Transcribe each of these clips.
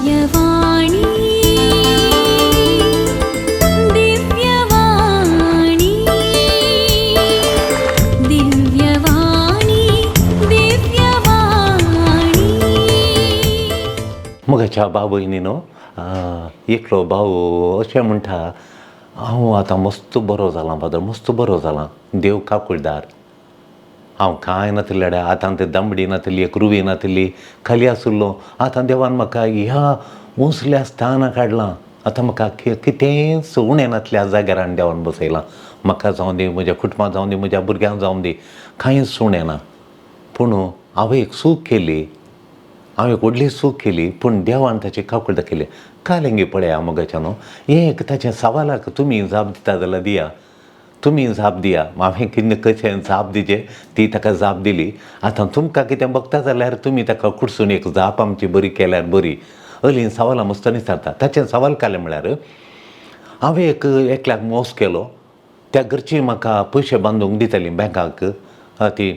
दिव्यवाणी, दिव्यवाणी, दिव्यवाणी, दिव्यवाणी. मोगाच्या भाव भयणीनो, एकलो भाव अशें म्हणटा, हांव आतां मस्त बरो जालां फादर, मस्त बरो जालां, देव काकुळदार. हांव कांय नातिल्लें, आतां ते दमडी नातिल्ली, एक रुवी नातिल्ली, खाली आशिल्लो. आतां देवान म्हाका ह्या उंचल्या स्थानाक हाडलां. आतां म्हाका कितेंच उणें नातल्या जाग्यार हाडून देवान बसयलां. म्हाका जावं दी, म्हज्या कुटुंबाक जावं दी, म्हज्या भुरग्यांक जावं दी, कांयच उणें ना. पूण हांवें एक चूक केली, हांवें एक व्हडली चूक केली, पूण देवान ताची काकूळ दाखयली. कालेंगी पळया मोगाच्या न्हू, हें एक ताचें सवालाक तुमी जाप दिता जाल्यार दिया, तुमी जाप दिया. हांवें कितें कशें जाप दिचें ती ताका जाप दिली. आतां तुमकां कितें बगता जाल्यार तुमी ताका कुडसून एक जाप आमची बरी केल्यार बरी. अली सवालां मस्त विचारता. ताचें सवाल काडलें म्हळ्यार, हांवें एक एकल्याक मोस केलो. त्या घरचीं म्हाका पयशे बांदूंक दितालीं बँकाक, ती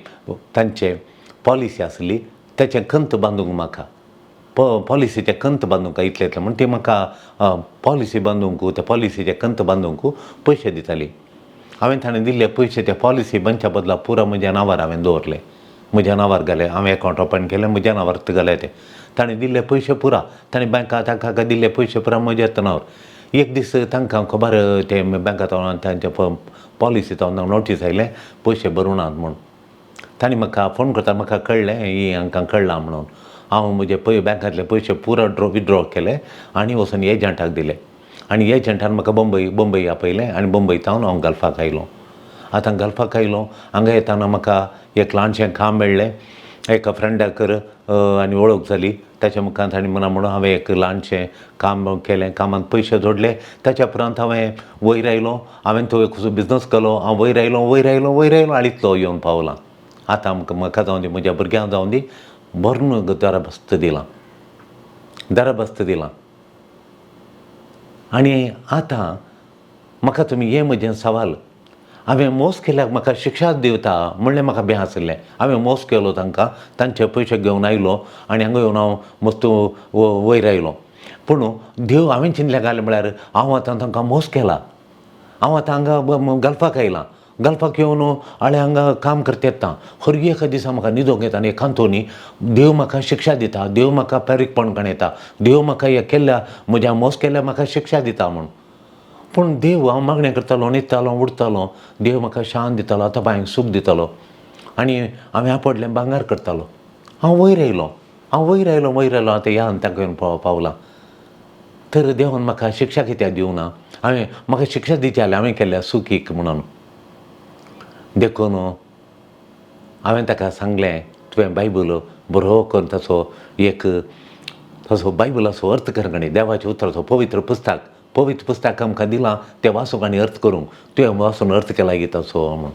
तांचे पॉलिसी आसली, ताचें खंत बांदूंक म्हाका, पॉलिसीचें खंत बांदूंक इतलें इतलें म्हण ती म्हाका पॉलिसी बांदूंक, त्या पॉलिसीचें खंत बांदूंक पयशे दिताली. हांवें ताणें दिल्ले पयशे त्या पॉलिसी बांदच्या बदला पुरा म्हज्या नांवार हांवें दवरले, म्हज्या नांवार घाले. हांवें एकावंट ओपन केलें, म्हज्या नांवार घाले ते. ताणें दिल्ले पयशे पुरा, ताणें बँका तांकां दिल्ले पयशे पुरा म्हज्या नांवार. एक दीस तांकां खबर ते बँकांत तांच्या पॉलिसी जावन नोटीस आयलें, पयशे भरूं नात म्हूण. तांणी म्हाका फोन करता, म्हाका कळ्ळें ही हांकां कळ्ळां म्हणून. हांव म्हजे पय बँकांतले पयशे पुरा विड्रॉ केले आनी वचून एजंटाक दिले, आनी एजंटान म्हाका बंबई आपयलें आनी बंबई थावन हांव गल्फाक आयलो. आतां गल्फाक आयलो, हांगा येताना म्हाका एक ल्हानशें काम मेळ्ळें. एका फ्रेंडाक आनी वळख जाली, ताच्या मुखार ताणें म्हणा म्हणून हांवें एक ल्हानशें काम केलें. कामांत पयशे जोडले. ताच्या उपरांत हांवें वयर आयलो. हांवें तो एक बिजनस केलो. हांव वयर आयलो, वयर आयलो, वयर आयलो आनी इतलो येवन पावलां. आतां आमकां, म्हाका जावं दी, म्हज्या भुरग्यांक जावं दी, बरो दराबस्त दिलां, दराबस्त दिलां. आनी आतां म्हाका तुमी हें म्हजें सवाल, हांवें मोस केल्यार म्हाका शिक्षा दिवता म्हणलें म्हाका बें आशिल्लें. हांवें मोस केलो तांकां, तांचे पयशे घेवन आयलो आनी हांगा येवन हांव मस्त वयर आयलो. पूण देव हांवें चिंतलें घालें म्हळ्यार, हांव आतां तांकां मोस केला, हांव आतां हांगा गल्फाक आयलां. गल्फाक येवन हांवें हांगा काम करता येता, हर एका दिसा म्हाका न्हिदोंक येता आनी एकांतोनी देव म्हाका शिक्षा दिता, देव म्हाका पेरीकपण येता, देव म्हाका हें केल्ल्या म्हज्या मोस केल्ल्या म्हाका शिक्षा दिता म्हूण. पूण देव, हांव मागणें करतालो, न्हिदतालो, उठतालो, देव म्हाका शांत दितालो, आतां बांयक सूख दितालो आनी हांवें आपडलें भांगार करतालो. हांव वयर आयलो, हांव वयर आयलो, वयर आयलो, आतां ह्या हंताक येवन पावलां. तर देवान म्हाका शिक्षा कित्याक दिवना? हांवें म्हाका शिक्षा दिवची जाल्यार हांवें केल्ल्या सुखीक म्हणून. देखून हांवें ताका सांगलें, तुवें बायबल बरो करून ताचो एक ताचो बायबलाचो अर्थ कर आनी देवाच्या उतराचो पवित्र पुस्तक, पवित्र पुस्तक आमकां दिलां तें वाचूंक आनी अर्थ करूंक, तुवें वाचून अर्थ केला की ताचो म्हूण.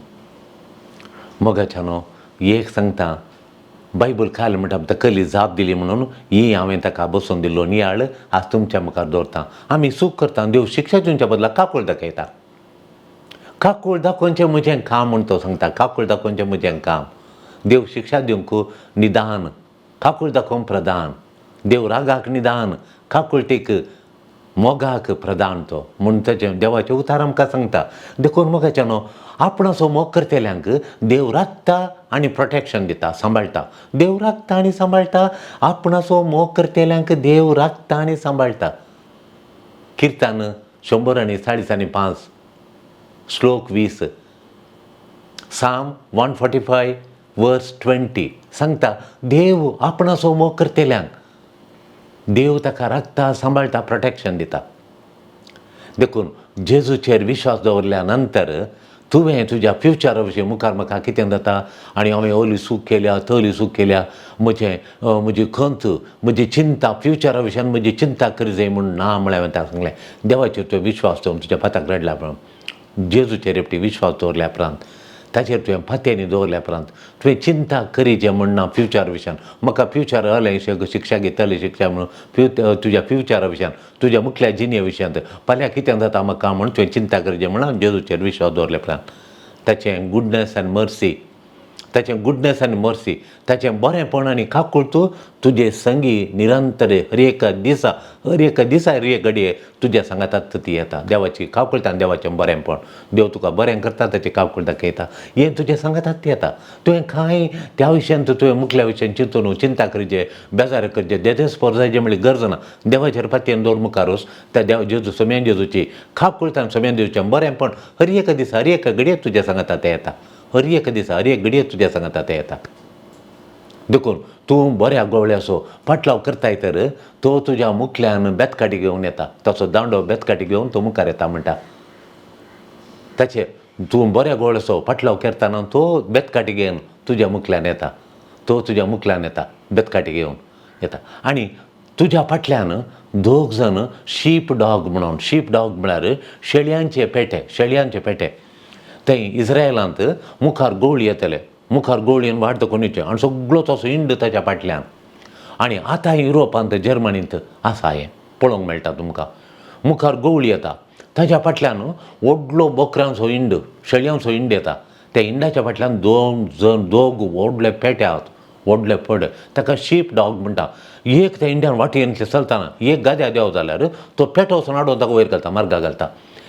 मोगाच्यानो, एक सांगता, बायबल खाल म्हणटा तकली जाप दिली म्हणून ही हांवें ताका बसून दिल्लो नियाळ आज तुमच्या मुखार दवरता. आमी चूक करता, देव शिक्षा दिवच्या बदला काकूळ दाखयता. काकूळ दाखोवचें म्हजें काम म्हूण तो सांगता. काकूळ दाखोवचें म्हजें काम. देव शिक्षा दिवंक निदान, काकूळ दाखोवंक प्रदान. देव रागाक निदान, काकुळटीक मोगाक प्रदान तो म्हूण ताचें देवाचें उतार आमकां सांगता. देखून मोगाच्या न्हू, आपणाचो मोग करतल्यांक देव राखता आनी प्रोटेक्शन दिता, सांबाळटा. देव राखता आनी सांबाळटा. आपणाचो मोग करतल्यांक देव राखता आनी सांबाळटा. किर्तन 145, श्लोक 20, Psalm 145 verse 20 सांगता, देव आपणाचो मोग करतल्यांक देव ताका राखता, सांबाळटा, प्रोटेक्शन दिता. देखून जेजूचेर विश्वास दवरल्या नंतर तुवें तुज्या फ्युचरा विशीं, मुखार म्हाका कितें जाता आनी हांवें ओली चूक केल्या, तली चूक केल्या, म्हजें म्हजी खंत, म्हजी चिंता, फ्युचरा विशयान म्हजी चिंता करी जाय म्हूण ना म्हळ्यार हांवें ताका सांगलें, देवाचेर तुवें विश्वास दवरून तुज्या पाताक रडल्या उपरांत, जेजूचेर एकटी विश्वास दवरल्या उपरांत, ताचेर तुवें फात्यांनी दवरल्या उपरांत तुवें चिंता करीचें म्हूण ना फ्युचर विशयान. म्हाका फ्युचर अलें शिक्षा घेतली शिक्षा म्हणून तुज्या फ्युचरा विशयान, तुज्या मुखल्या जिणे विशयांत फाल्यां कितें जाता म्हाका म्हूण तुवें चिंता करचें म्हूण जेजूचेर विश्वास दवरल्या उपरांत ताचें गुडनेस आनी मर्सी, ताचें गुडनेस आनी मर्सी, ताचें बरेंपण आनी काकूळत तुजे संगी निरंतर हर एका दिसा, हर एका दिसा, हर एक घडये तुज्या सांगातात ती येता. देवाची काकूळत आनी देवाचें बरेंपण, देव तुका बरें करता, ताची काकूळत दाखयता, हें तुज्या सांगातात ती येता. तुवें कांय त्या विशयान तुवें मुखल्या विशयान चिंतून चिंता करचे, बेजार करचे, देदेस्पोर जायचे म्हणल्यार गरज ना. देवाचेर पातयेन दवर मुखारूच त्या देव जेजू सोम्यान जेजूची काकूळत आनी सोम्यान जेजूचें बरेंपण हर एका दिसा हर एका घडये तुज्या सांगाता तें येता. हर एक दिसा हर एक घडये तुज्या सांगाता तें येता. देखून तूं बऱ्या गोवळ्याचो पाटलाव करताय तर तो तुज्या मुखल्यान बेतकाटी घेवन येता, ताचो दांडो बेतकाटी घेवन तो मुखार येता म्हणटा. ताचे तूं बऱ्या गोवळ्याचो पाटलाव करतना तो बेतकाटी घेवन तुज्या मुखल्यान येता, तो तुज्या मुखल्यान येता, बेतकाटी घेवन येता. आनी तुज्या फाटल्यान दोग जाण शीप डॉग म्हणून, शीप डॉग म्हळ्यार शेळयांचे पेटे, शेळयांचे पेटे. थंय इस्रायलांत मुखार गोवळी येतले, मुखार गोवळीन वाट दाखोवन येवचें आनी सगळो तसो इंड ताच्या फाटल्यान. आनी आतां युरोपांत जर्मनींत आसा हें पळोवंक मेळटा तुमकां. मुखार गोवळी येता, ताच्या फाटल्यान व्हडलो बोकरांचो इंड, शेळयांचो इंड येता. त्या इंडाच्या फाटल्यान दोन जण दोग व्हडले पेटे आहात, व्हडले फड, ताका शीप डॉग म्हणटा. एक त्या इंडियान वाटेन चलतना एक गाद्या देंव जाल्यार तो पेटो वचून हाडून ताका वयर घालता, मार्गा घालता.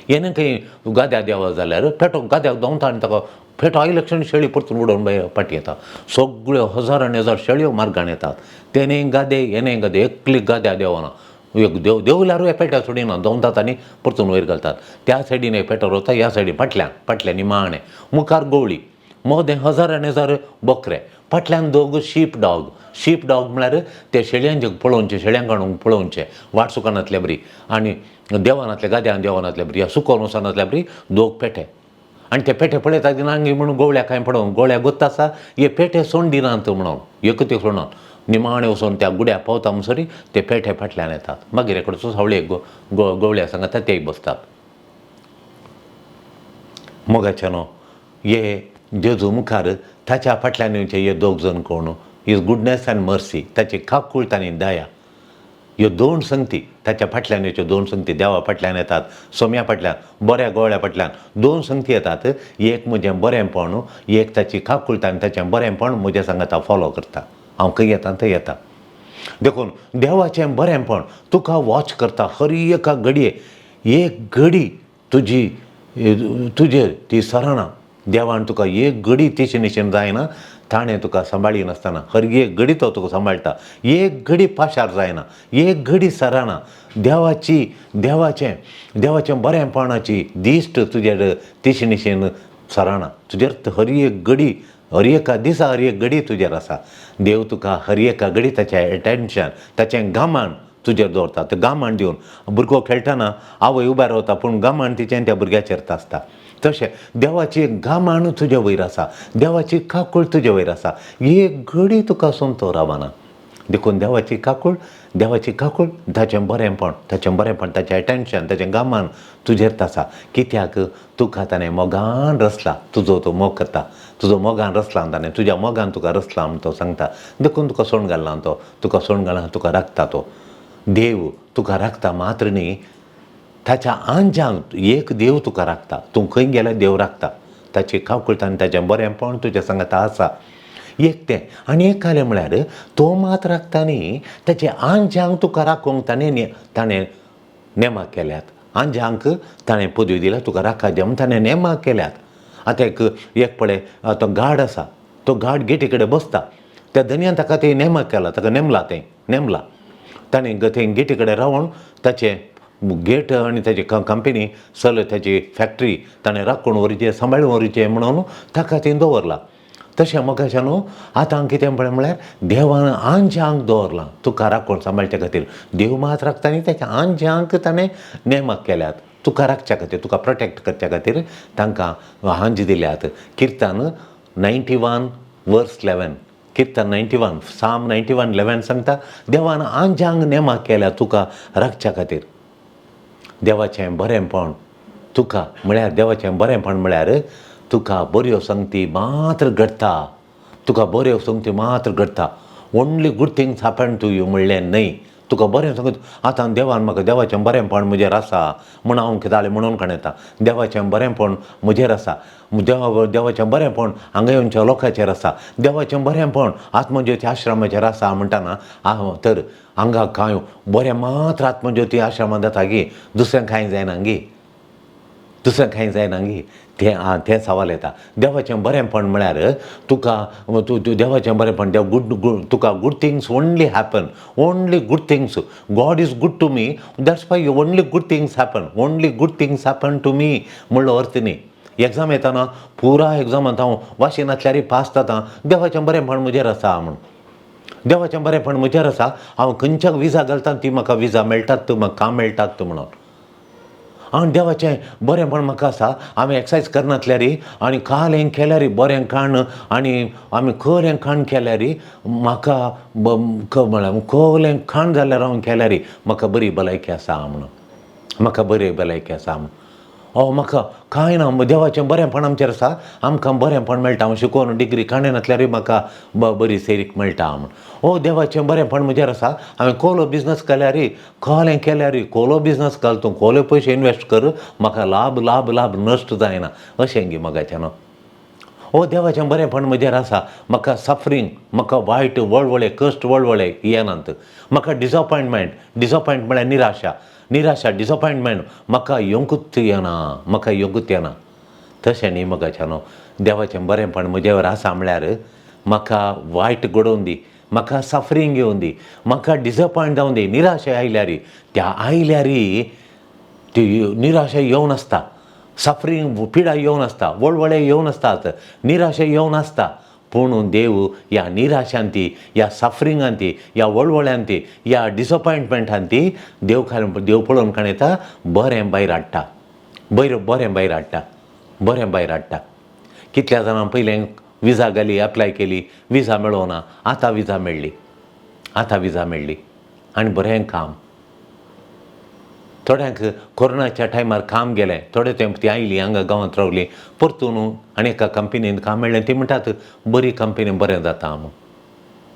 येणे खंय गाद्या देंव जाल्यार पेटो गाद्याक धांवता आनी ताका पेटो आयले क्षण शेळी परतून उडोवन भायर फाटी येता. सगळ्यो हजारांनी हजार शेळयो मार्गान येतात. तेणे गादे येणे गादे, एकली गाद्या देंवना, एक देव देंवल्यारूय पेट्या सोडिना, धांवतात आनी परतून वयर घालतात. त्या सायडीन एक पेटो रोता, ह्या सायडीन फाटल्यान, फाटल्यान निमाणें मुखार गोवळी, मोदें हजारांनी हजार बोकरे, फाटल्यान दोग शीप डॉग. शीप डॉग म्हळ्यार ते शेळयांचे पळोवचे, शेळयांक हाडून पळोवचे, वाट सुकनातल्या बरी आनी देवानातल्या गाद्यान देवानातल्या बरी, ह्या सुकोन वचनातल्या बरी दोग पेटे. आनी ते पेटे पळयता दिनांगी म्हणून गोवळ्या कांय पळोवन गोळ्या गोत्त आसा, हे पेटे सोड दिनात म्हणून एक ते सोडून निमाणें वचोन त्या गुड्या पावता म्हणसरी ते पेटे फाटल्यान येतात. मागीर एकडचो सावळे गोवळ्या सांगता तेय बसतात. मोगाचे न्हू हे जेजू मुखार ताच्या फाटल्यान येवचे हे दोग जण कोण, his goodness and mercy, ताची काकूळत आनी दया, ह्यो दोन संगती ताच्या फाटल्यान येवच्यो. दोन संगती देवा फाटल्यान येतात, सोम्या फाटल्यान, बऱ्या गोवळ्या फाटल्यान दोन संगती येतात. एक म्हजें बरेंपण, एक ताची काकूळत आनी ताचें बरेंपण म्हजें सांगाता फॉलो करता, हांव खंय येता थंय येता. देखून देवाचें बरेंपण तुका वॉच करता हर एका घडये, एक घडी तुजी तुजेर ती सरना. देवान तुका एक घडी तिशेन निशेन जायना, ताणें तुका सांबाळी नासतना हर एक घडी तो तुका सांबाळटा, एक घडी पाशार जायना, एक घडी सरना. देवाची देवाचें देवाचें बरेंपणाची दिश्ट तुजेर तिशेन निशेन सरना, तुजेर हर एक घडी, हर एका दिसा हर एक घडी तुजेर आसा. देव तुका हर एका घडी ताचें एटेन्शन, ताचें गामान तुजेर दवरता. तें गामान दिवन भुरगो खेळटना आवय उबें रावता, पूण गामान तिचें त्या भुरग्याचेर आसता. तशें देवाची गामान तुजे वयर आसा, देवाची काकूळ तुजे वयर आसा, एक घडी तुका सोमतो रावना. देखून देवाची काकूळ, देवाची काकूळ, ताचें बरेंपण, ताचें बरेंपण, ताचें एटेन्शन, ताचें गामान तुजेर आसा. कित्याक तुका ताणें मोगान रचला, तुजो तो मोग करता, तुजो मोगान रचला ताणें, तुज्या मोगान तुका रचला म्हूण तो सांगता. देखून तुका सोडून घालना तो, तुका सोडून घालना, तुका राखता तो. देव तुका राखता मात्र न्ही, ताच्या आंजांक एक देव तुका राखता. तूं खंय गेल्यार देव राखता, ताची काकूळत आनी ताचें बरेंपण तुज्या सांगाता आसा. एक तें आनी एक कालें म्हळ्यार तो मात राखता न्ही, ताचे आंजांक तुका राखूंक ताणें ताणें नेमां केल्यात. आंजांक ताणें पदवी दिल्या तुका राखा म्हूण ताणें नेमां केल्यात. आतां एक एक पळय तो गार्ड आसा, तो गार्ड गेटी कडेन बसता, त्या धनयान ताका तें नेमां केला, ताका नेमला, तें नेमला ताणें थंय गेटी कडेन रावन ताचें गेट आनी ताची कंपनी चल, ताची फॅक्टरी ताणें राखून व्हरचें, सांबाळून व्हरचें म्हणून ताका थंय दवरला. तशें मोगाच्या न्हू आतां कितें पळय म्हळ्यार देवान आंजांक दवरलां तुका राखून सांबाळच्या खातीर. देव मात राखता न्ही, ताच्या आंजांक ताणें नेमां केल्यात तुका राखच्या खातीर, तुका प्रोटेक्ट करच्या खातीर तांकां हांज दिल्यात. किर्तन 91 वर्स 11, किर्तन 91, साम 91:11 सांगता देवान आंजांक नेमां केल्या तुका राखच्या खातीर. देवाचें बरेंपण तुका म्हळ्यार, देवाचें बरेंपण म्हळ्यार तुका बऱ्यो संगती मात्र घडटा, तुका बऱ्यो संगती मात्र घडटा. Only good things happen to you म्हणलें न्हय, तुका बरें सांगता आतां देवान म्हाका देवाचें बरेंपण म्हजेर आसा म्हूण हांव कितें म्हणून काणयता. देवाचें बरेंपण म्हजेर आसा, देवाचें बरेंपण हांगा येवच्या लोकांचेर आसा, देवाचें बरेंपण आत्मज्योती आश्रमाचेर आसा म्हणटाना हांव तर हांगा कांय बरें मात्र आत्मज्योती आश्रमांत जाता गी, दुसरें कांय जायना गी, दुसरें कांय जायना गी. तें तें सवाल येता. देवाचें बरेंपण म्हळ्यार तुका तूं देवाचें बरेंपण देव गुड गुड तुका good things only happen, only good things. God is good to me, that's why only good things happen, only good things happen to me म्हणलो अर्थ न्ही. एग्जाम येताना पुरा एग्जामांत हांव वाशिनांतल्यार पास जाता, देवाचें बरेंपण म्हजेर आसा म्हूण. देवाचें बरेंपण म्हजेर आसा, हांव खंयच्याक विजा घालता ती म्हाका विजा मेळटात, म्हाका काम मेळटात म्हणून. आनी देवाचें बरेंपण म्हाका आसा, हांवें एक्सरसायज करनासल्यार आनी काल हें केल्यार बरें खाण आनी आमी खरें खाण केल्यार म्हाका म्हळ्यार खोलें खाण जाल्यार हांव केल्यार म्हाका बरी भलायकी आसा म्हणून, म्हाका बरी भलायकी आसा म्हणून. ओ म्हाका कांय ना, देवाचें बरेंपण आमचेर आसा, आमकां बरेंपण मेळटा. हांव शिकोवन डिग्री काडनासल्यारूय म्हाका बरी सेरीक मेळटा म्हूण. ओ देवाचें बरेंपण म्हजेर आसा, हांवें कोलो बिजनस केल्यार, खोलें केल्यार, कोलो बिजनस घाल तूं, कोले पयशे इनवेस्ट कर, म्हाका लाभ लाभ लाभ नश्ट जायना अशें गी मोगाचें न्हू. ओ देवाचें बरेंपण म्हजेर आसा, म्हाका सफरींग, म्हाका वायट वळवळे कश्ट वळवळे येनात, म्हाका डिसअपॉयंटमेंट, डिसअपॉयंट म्हळ्यार निराशा, निराशा डिसअपॉयंटमेंट म्हाका येवंकूच येना, म्हाका येवंकूच येना. तशें न्ही मोगाचें न्हू. देवाचें बरेंपण म्हजेर आसा म्हळ्यार म्हाका वायट घडोवन दी, म्हाका सफरींग येवन दी, म्हाका डिसअपॉयंट जावन दी, निराशा आयल्यार, त्या आयल्यार ती निराशा येवन आसता, सफरींग पिडा येवन आसता, वळवळे येवन आसतात, निराशा येवन आसता. पूण देव ह्या निराशान ती, ह्या सफरिंगान ती, ह्या वळवळ्यान ती, ह्या डिसअपॉयंटमेंटान ती देव देव पळोवन काडटा, बरें भायर हाडटा, बरें भायर हाडटा, बरें भायर हाडटा. कितल्या जाणां पयलें विजा घाली, एप्लाय केली, विजा मेळोना, आतां विजा मेळ्ळी, आतां विजा मेळ्ळी आनी बरें काम. थोड्यांक कोरोनाच्या टायमार काम गेलें, थोडे तेंप ती आयली हांगा गांवांत रावली, परतून आनी एका कंपनीन काम मेळ्ळें, ती म्हणटात बरी कंपनी, बरें जाता म्हूण,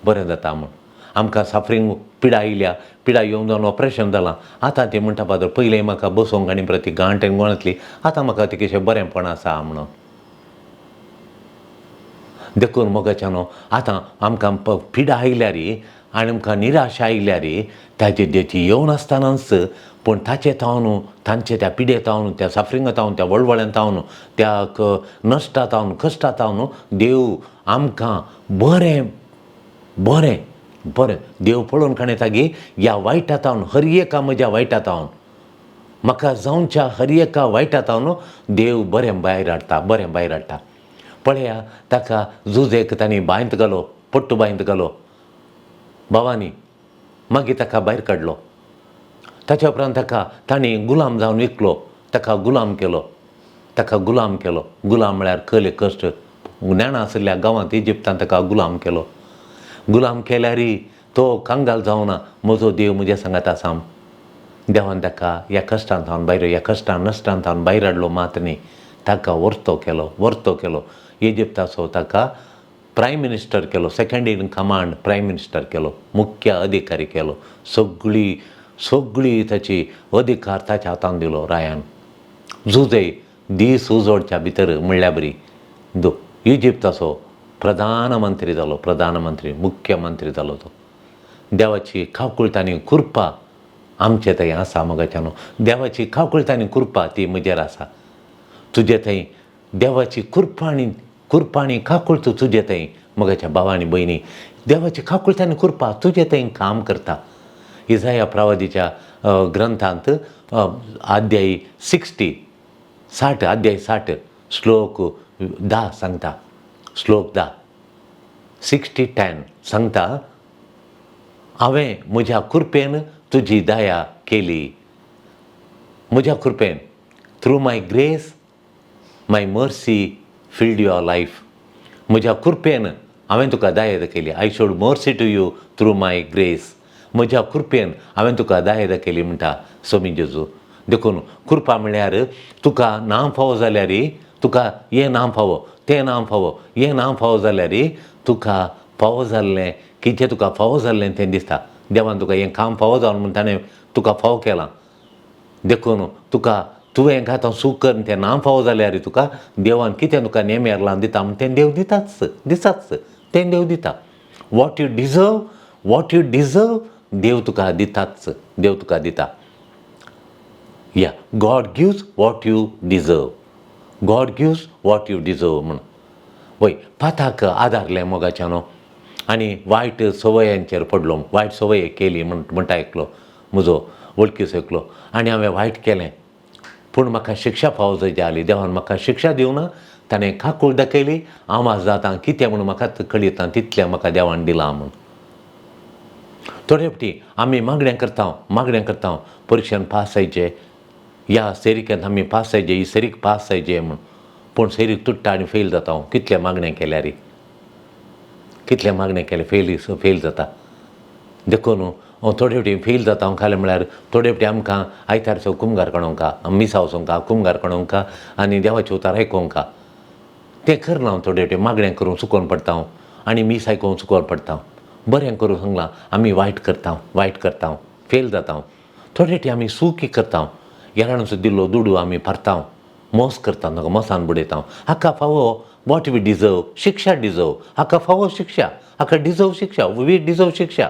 बरें जाता म्हूण. आमकां सफरींग पिडा आयल्या, पिडा येवन जावन ऑपरेशन जालां, आतां ती म्हणटा फादर पयलीं म्हाका बसोवंक आनी परत ती गांठ आनी गोणांतली, आतां म्हाका ती कशें बरेंपण आसा म्हणून. देखून मोगाच्यानो न्हू आतां आमकां पिडा आयल्यार आनी आमकां निराशा आयल्यार ताजे ती येवन आसतनाच पूण ताचे तावन, तांचे त्या पिडे तावन, त्या सफरिंगा तावन, त्या वळवळ्यान तावन, त्या नश्टा तावन, कश्टा तावन देव आमकां बरें बरें बरें देव पळोवन काडटा गी ह्या वायटा तावन, हर एका म्हज्या वायटा तावन, म्हाका जावच्या हर एका वायटा तावन देव बरें भायर हाडटा, बरें भायर हाडटा. पळया ताका जुजेक तांणी बांयत घालो, पट्टू बांयत घालो भावांनी, मागीर ताका भायर काडलो. ताच्या उपरांत ताका तांणी गुलाम जावन विकलो, ताका गुलाम केलो, ताका गुलाम केलो. गुलाम म्हळ्यार कले कश्ट नेणा आशिल्ल्या गांवांत इजिप्तान ताका गुलाम केलो. गुलाम केल्यारय तो कंगाल जावना, म्हजो देव म्हज्या सांगात आसा. देवान ताका ह्या कश्टान थावन भायर, ह्या कश्टान नश्टान थावन भायर हाडलो मात न्ही, ताका वर्तो केलो, वर्तो केलो. इजिप्ताचो ताका प्रायम मिनिस्टर केलो, second in command prime minister केलो, मुख्य अधिकारी केलो. सगळी सगळी ताची अधिकार ताच्या हातान दिलो रायान. जुजे दीस उजोडच्या भितर म्हणल्या बरी दो इजिप्ताचो प्रधानमंत्री जालो, प्रधानमंत्री मुख्यमंत्री जालो तो. देवाची काकुळट आनी कृपा आमचे थंय आसा मोगाच्या न्हू. देवाची काकुळट आनी कृपा ती म्हजेर आसा, तुजे थंय देवाची कृपा आनी कृपा आनी काकुळट तुजे थंय मोगाच्या भावा आनी भयणी. देवाची काकुळट आनी कृपा तुजे थंय काम करता. इजाया प्रवादीच्या ग्रंथांत अध्याय 60, 60 अध्याय 60 श्लोक 10 सांगता, श्लोक 10 60:10 सांगता, हांवें म्हज्या कृपेन तुजी दया केली, म्हज्या कृपेन, through my grace my mercy filled your life. म्हज्या कृपेन हांवें तुका दया केली. I showed mercy to you through my grace. म्हज्या कृपेन हांवें तुका दया केली म्हणटा सोमी जेजू. देखून कृपा म्हळ्यार तुका ना फावो जाल्यार, तुका हें ना फावो तें ना फावो हें ना फावो जाल्यार तुका फावो जाल्लें कितें तुका फावो जाल्लें तें दिसता. देवान तुका हें काम फावो जावन म्हूण ताणें तुका फावो केलां. देखून तुका तुवें आतां चूक कर तें ना फावो जाल्यार तुका देवान कितें तुका नेम्यार लावन दिता म्हूण तें देव दिताच, दिताच, तें देव दिता. What you deserve, what you deserve देव तुका दिताच, देव तुका दिता. या God gives what you deserve, God gives what you deserve म्हूण. वय पाताक आदारलें मोगाच्यानो आनी वायट संवयांचेर पडलो, वायट संवय केली म्हण म्हणटा एकलो म्हजो वळखीचो एकलो, आनी हांवें वायट केलें पूण म्हाका शिक्षा फावो जाली. देवान म्हाका शिक्षा दिवना, ताणें काकूळ दाखयली. हांव आज आतां कितें म्हूण म्हाका कळयता तितलें म्हाका देवान दिलां म्हूण. थोडे फावटी आमी मागणें करता, मागणें करता परिक्षेन पास जायचें, ह्या सेरिकेंत आमी पास जायचे, ही सेरीक पास जायचे म्हूण, पूण सेरीक तुट्टा आनी फेल जाता हांव. कितलें मागणें केल्यार, कितलें मागणें केलें फेल फेल जाता. देखून थोडे फावटी फेल जाता हांव खालें म्हळ्यार थोडे फावटी आमकां आयतारचो कुमगार काडोंका, मिसा वचोंका, कुमगार काडोंका आनी देवाचें उतार आयकोंका. तें करना हांव. थोडे फावटी मागणें करूंक चुकोन पडटा हांव आनी मीस आयकोंक चुकोन पडटा हांव. बरें करूं सांगलां आमी वायट करता, वायट करता, फेल जाता. थोडे फावटी आमी सुकी करता, येराणचो दिल्लो दुडू आमी भरता, मोस करता, ताका मोसान बुडयता. हाका फावो what we deserve शिक्षा डिजर्व, हाका फावो शिक्षा, हाका डिजर्व शिक्षा, we deserve शिक्षा.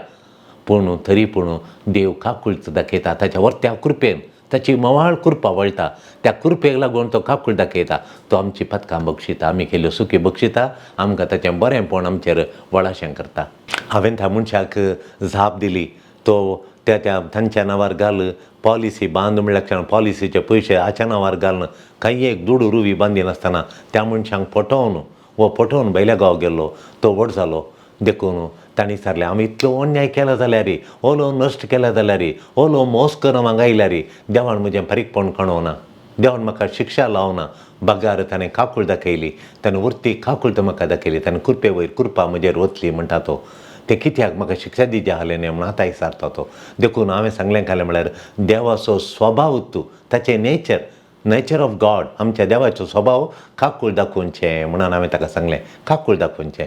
पूण तरी पूण देव काकुळच दाखयता ताच्या वर्त्या कृपेन, ताची मवाळ कृपा वळटा, त्या कृपेक लागून तो काकूळ दाखयता. तो आमची पदकां बक्षिता, आमी केल्ल्यो सुकी बक्षिता, आमकां ताचें बरेंपण आमचेर वळाशें करता. हांवें त्या मनशाक जाप दिली. तो त्या त्या तांच्या नांवार घाल पॉलिसी बांद म्हणल्यार पॉलिसीचे पयशे हाच्या नांवार घालून कांय एक दुडू रुवी बांदिनासतना त्या मनशांक फटोवन वो फटोवन भायल्या गांव गेल्लो. तो व्हड जालो. देखून तांणी विचारलें, आमी इतलो अन्याय केला जाल्यार, ओलो नश्ट केला जाल्यार, ओलो मोस करून हांगा आयल्यार देवान म्हजें फारीकपण कणोवना, देवान म्हाका शिक्षा लावना. बगार ताणें काकूळ दाखयली, ताणें वरती काकूळ तो म्हाका दाखयली, ताणें कृपे वयर कृपा म्हजेर वतली म्हणटा तो. तें कित्याक म्हाका शिक्षा दिवचें आहलें न्ही म्हूण आतां विचारता तो. देखून हांवें सांगलें घालें म्हळ्यार देवाचो स्वभाव तूं ताचें नेचर, नेचर ऑफ गॉड, आमच्या देवाचो स्वभाव काकूळ दाखोवचें म्हणून हांवें ताका सांगलें. काकूळ दाखोवचें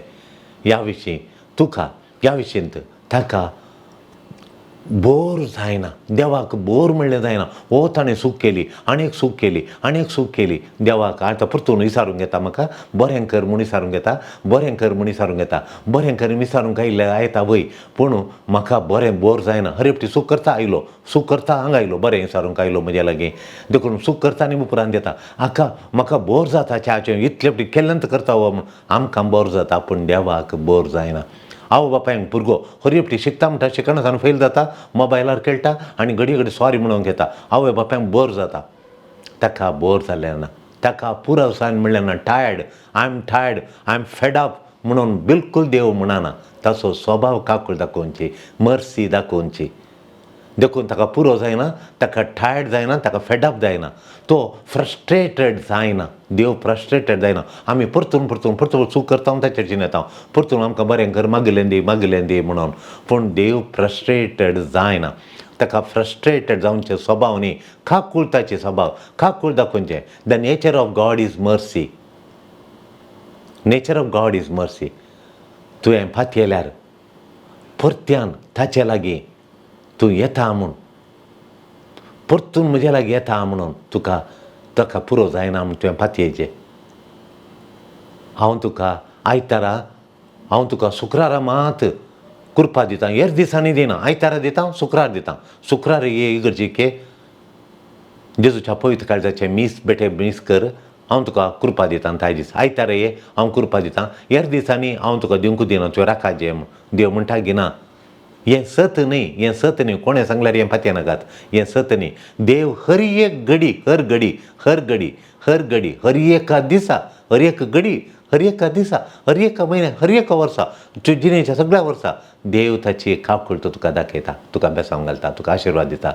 ह्या विशीं तुका, ह्या विशींत ताका बोर जायना, देवाक बोर म्हणलें जायना. ओ ताणें चूक केली आनी एक चूक केली आनी एक चूक केली, देवाक आतां परतून विचारूंक येता, म्हाका बरें कर म्हूण विचारूंक येता, बरें कर म्हूण विचारूंक येता, बरें कर विचारूंक आयिल्लें येता वय, पूण म्हाका बरें बोर जायना. हर एकटी चूक करता आयलो, चूक करता हांगा आयलो, बरें विचारूंक आयलो म्हज्या लागीं, देखून चूक करता आनी उपरांत येता. हाका म्हाका बोर जाता च्याचें इतले फावटी केल्लें करता हो म्हूण आमकां बोर जाता, पूण देवाक बोर जायना. आवय बापायक भुरगो हर एकटी शिकता म्हणटा, शिकना फेल जाता, मोबायलार खेळटा आनी घडये घडये सॉरी म्हणूंक येता. आवय बापायक बोर जाता, ताका बोर जालें ना, ताका पुरो जावन म्हणलें ना, tired, I am tired, I am fed up म्हणून बिलकूल देव म्हणना. ताचो स्वभाव काकूळ दाखोवची, मर्सी दाखोवची, देखून ताका पुरो जायना, ताका टायर्ड जायना, ताका फेडअप जायना, तो फ्रस्ट्रेटेड जायना. देव फ्रस्ट्रेटेड जायना. आमी परतून परतून परतून चूक करता, ताचेर येता, परतून आमकां बरें कर मागिल्लें दी, मागिल्लें दी म्हणून, पूण देव फ्रस्ट्रेटेड जायना. ताका फ्रस्ट्रेटेड जावचे स्वभाव न्ही, काकूळ ताचे स्वभाव, काकूळ दाखोवचें. The nature of God is mercy, nature of God is mercy. तुवें फातयल्यार परत्यान ताचे लागीं तूं येता म्हूण, परतून म्हज्या लागीं येता म्हणून तुका ताका पुरो जायना म्हूण तुवें पातयेचें. हांव तुका आयतारा, हांव तुका शुक्रारा मात कृपा दिता, हेर दिसांनी दिना, आयतारा दिता, शुक्रार दिता. शुक्रार ये इगर्जेके जेजूच्या पवित्र काळजाचें मीस बेठे मीस कर, हांव तुका कृपा दिता. ताय दीस आयतारा ये, हांव कृपा दिता, हेर दिसांनी हांव तुका दिवंकूच दिना, तुवें राखात म्हूण. देव म्हणटा गिना, हें सत न्ही, हें सत न्ही. कोणें सांगल्यार हें पातये नाकात, हें सत न्ही. देव हर एक घडी, हर घडी, हर घडी, हर घडी, हर एका दिसा, हर एक घडी, हर एका दिसा, हर एका म्हयन्या, हर एका वर्सा, तुज्या जिणेच्या सगळ्या वर्सा देव ताची काकूळ तो तुका दाखयता, तुका बेसांव घालता, तुका आशिर्वाद दिता.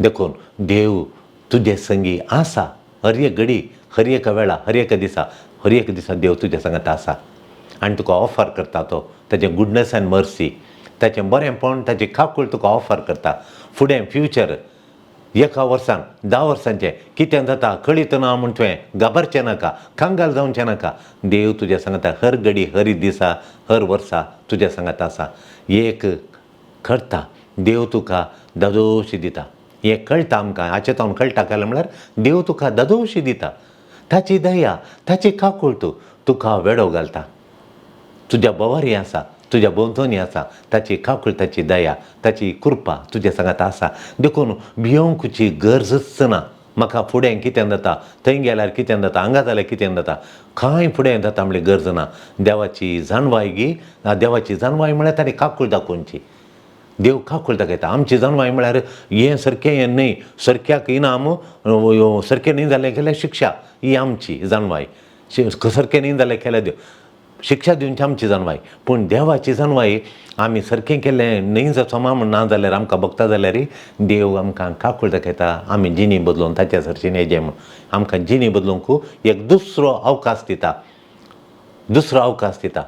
देखून देव तुजे संगी आसा हर एक घडी, हर एका वेळा, हर एका दिसा, हर एक दिसा देव तुज्या सांगात आसा आनी तुका ऑफर करता तो ताचें गुडनस एंड मर्सी, ताचें बरेंपण, ताची काकूळ तुका ऑफर करता. फुडें फ्युचर एका वर्सान 10 वर्सांचें कितें जाता कळीत ना म्हूण तुवें घाबरचें नाका, कंगाल जावचें नाका. देव तुज्या सांगाता हर घडी, हर दिसा, हर वर्सा तुज्या सांगाता आसा. एक करता देव तुका दादोशी दिता. हें कळटा आमकां, हाचें तावन कळटा काय म्हळ्यार देव तुका दादोशी दिता. ताची दया, ताची काकूळट तुका वेडो घालता. तुज्या भोंवारी आसा, तुज्या भोंवतणी आसा, ताची काकूळ, ताची दया, ताची कृपा तुज्या सांगात आसा. देखून भियोंकची गरजच ना. म्हाका फुडें कितें जाता, थंय गेल्यार कितें जाता, हांगा जाल्यार कितें जाता, कांय फुडें जाता म्हणल्यार गरज ना. देवाची जाणवाय गी, देवाची जाणवाय म्हळ्यार ताणें काकूळ दाखोवची. देव काकूळ दाखयता. आमची जाणवाय म्हळ्यार हें सारकें, हें न्हय, सारक्याक इनाम, सारकें न्हय जालें केल्यार शिक्षा, ही आमची जाणवाय. सारकें न्हय जालें केल्यार देव शिक्षा दिवची आमची जाणवाय. पूण देवाची जाणवाय आमी सारकें केलें न्हय जाचो म्हण ना जाल्यार आमकां भोगता जाल्यार देव आमकां काकूळ दाखयता. आमी जिणी बदलून ताच्या सरशीं येजे म्हूण आमकां जिणी बदलूंक एक दुसरो अवकाश दिता, दुसरो अवकाश दिता,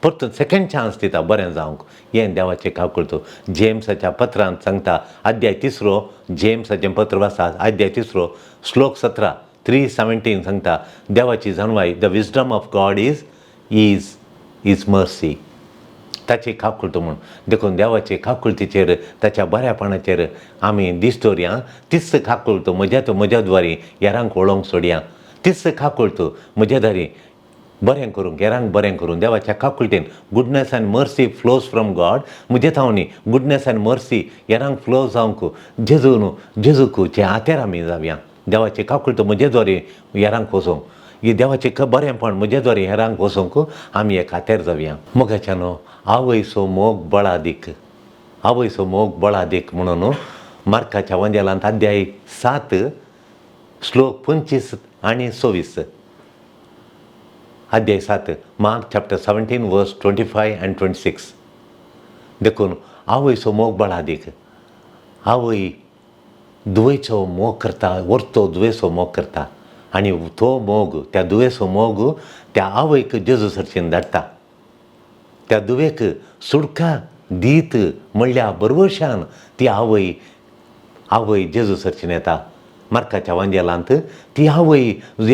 परतून सेकंड चान्स दिता बरें जावंक. हें देवाचें काकूळट. जेम्साच्या पत्रांत सांगता, अध्याय 3, जेम्साचें पत्र आसा अध्याय 3 श्लोक 17, 3:17 सांगता देवाची जाणवाय, the wisdom of God is is is mercy, ताची काकूळट म्हूण. देखून देवाचे काकूळटीचेर, ताच्या बऱ्यापणाचेर आमी दीस दवरया. तीच काकूळट म्हज्या म्हज्या द्वारी हेरांक वळोवंक सोडया. तीच काकूळट म्हज्या दारी बरें करूंक, हेरांक बरें करूं. देवाच्या काकुळटेन goodness and mercy flows from God. म्हजे थावनी गुडनेस आनी मर्सी हेरांक फ्लो जावंक जेजू न्हू, जेजूक जे आतेर आमी जावया. देवाचे काकुळट म्हजे द्वारे हेरांक वचोंक, ही देवाचें बरेंपण म्हजे द्वारे हेरांक वचोंक आमी एक आतेर जावया. मोगाच्यानो, आवयचो मोग बळादीक, आवयचो मोग बळादीक म्हणून मार्काच्या वंदेलांत अध्याय 7 श्लोक 25 आनी 26, अध्याय 7, Mark chapter 17 verse 25 and 26. देखून आवयचो मोग बळादीक. आवय धुवेचो मोग करता, व्हरतो धुवेचो मोग करता आनी तो मोग, त्या धुवेचो मोग त्या आवयक जेजू सरशीन धाडटा. त्या धुवेक सुटका दीत म्हणल्या बरवशान ती आवय, आवय जेजू सरशीन येता. मार्काच्या वांजेलांत ती आवय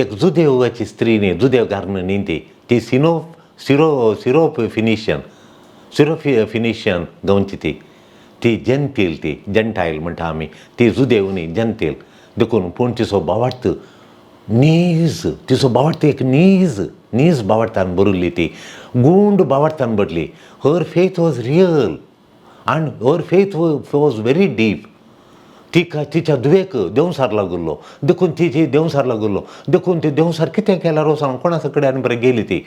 एक जुदेवाची स्त्री न्ही, जुदेवगार न्ही ती, ती सिनो सिरो सिरोप फिनिशियन, सिरोफि फिनिशियन गांवची ती, ती जंतील, ती जंटायल म्हणटा आमी, ती जुदेव न्ही, जंतील. देखून पूण तिचो भावार्थ नीज, तिचो भावार्थ एक नीज नीज भावार्थान बरयल्ली, ती गुंड भावार्थान भरली. Her faith was real and her faith was very deep. तिका तिच्या धुवेक देंवसार लागुल्लो, देखून तिची देंवसार लागुल्लो, देखून ती देंवसार कितें केल्यार वचोन कोणा कडेन आनी बरें गेली. ती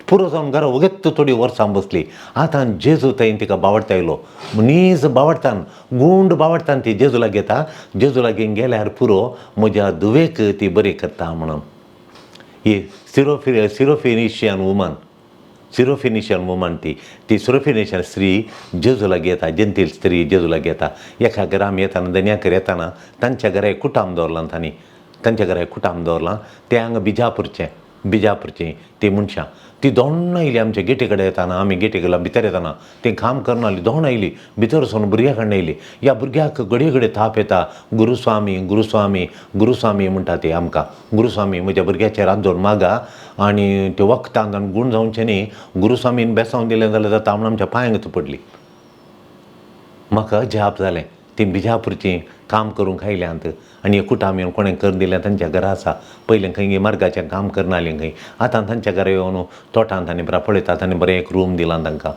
पुरो जावन घरा वगेत थोडी वर्सां बसली. आतां जेजू थंय तिका बावडता येयलो. नीज बावडतान, गुंड बावडतान ती जेजू लागीं येता. जेजू लागीं गेल्यार पुरो, म्हज्या धुवेक ती बरी करता म्हणून. ही सिरोफिनिशियन वुमन, सिरोफिनिशियन वुमन ती, ती सिरोफिनिशियन स्त्री जेजू लागीं येता, जंतील स्त्री जेजू लागीं येता. एका घरा आमी येताना, दन्याकर येताना तांच्या घरा एक कुटाम दवरलां तांणी, तांच्या घरा एक कुटाम दवरलां. ते हांगा बिजापूरचें, बिजापूरचीं ती मनशां. ती दोण्ण आयली आमच्या गेटी कडेन येताना, आमी गेटी कडेन भितर येताना ती काम करून आसली, दोण आयली भितर वचून भुरग्या कडल्यान आयली. ह्या भुरग्याक घडये घडये ताप येता. गुरुस्वामी, गुरुस्वामी, गुरुस्वामी म्हणटा ती आमकां. गुरुस्वामी, म्हज्या भुरग्याचेर हात दवर मागा आनी ते वखदान आनी गूण जावचें न्ही, गुरुस्वामीन बेसांव दिलें जाल्यार जाता म्हूण आमच्या पांयांक पडली. म्हाका अजाप जालें. ती बिजापूरचीं काम करूंक आयल्यांत आनी कुटाम येवन कोणें करून दिलें तांच्या घरा आसा. पयलें खंय मार्गाचें काम करना आसलीं खंय, आतां तांच्या घरा येवन तोटांत आनी बरें पळयतात आनी बरें एक रूम दिलां तांकां,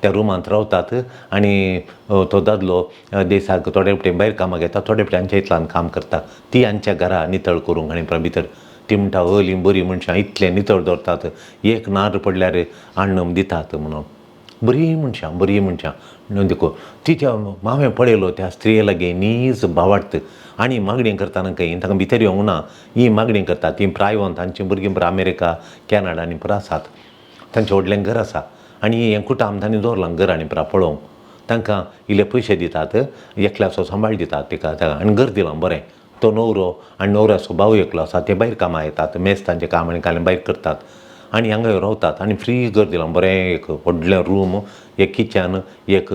त्या रुमांत रावतात. आनी तो दादलो दिसाक थोडे फावटी भायर कामाक येता, थोडे फावटी आमच्या इतल्यान काम करता. ती आमच्या घरा नितळ करूंक आनी भितर ती म्हणटा, हली बरीं मनशां इतलें नितळ दवरतात, एक नार पडल्यार हाडून दितात म्हणून. बरीं मनशां, बरीं मनशां. देखून तिच्या हांवें पळयलो त्या स्त्रिये लागीं नीज भावार्थ आनी मागणी करतना खंय तांकां भितर येवंक ना. ही मागणी करतात तीं प्रायवंत, तांचीं भुरगीं पुरा अमेरिका, कॅनडा आनी पुरा आसात. तांचें व्हडलें घर आसा आनी हें कुटाम तांणी दवरलां घर आनी पुरा पळोवंक. तांकां इल्ले पयशे दितात, एकल्याचो सांबाळ दितात तिका आनी घर दिलां बरें. तो न्हवरो आनी न्हवऱ्याचो भाव एकलो आसा, ते भायर कामां येतात, मेस्तांचें काम आनी कालें भायर करतात आनी हांगा रावतात. आनी फ्री घर दिलां बरें, एक व्हडलें रूम, एक किचन, एक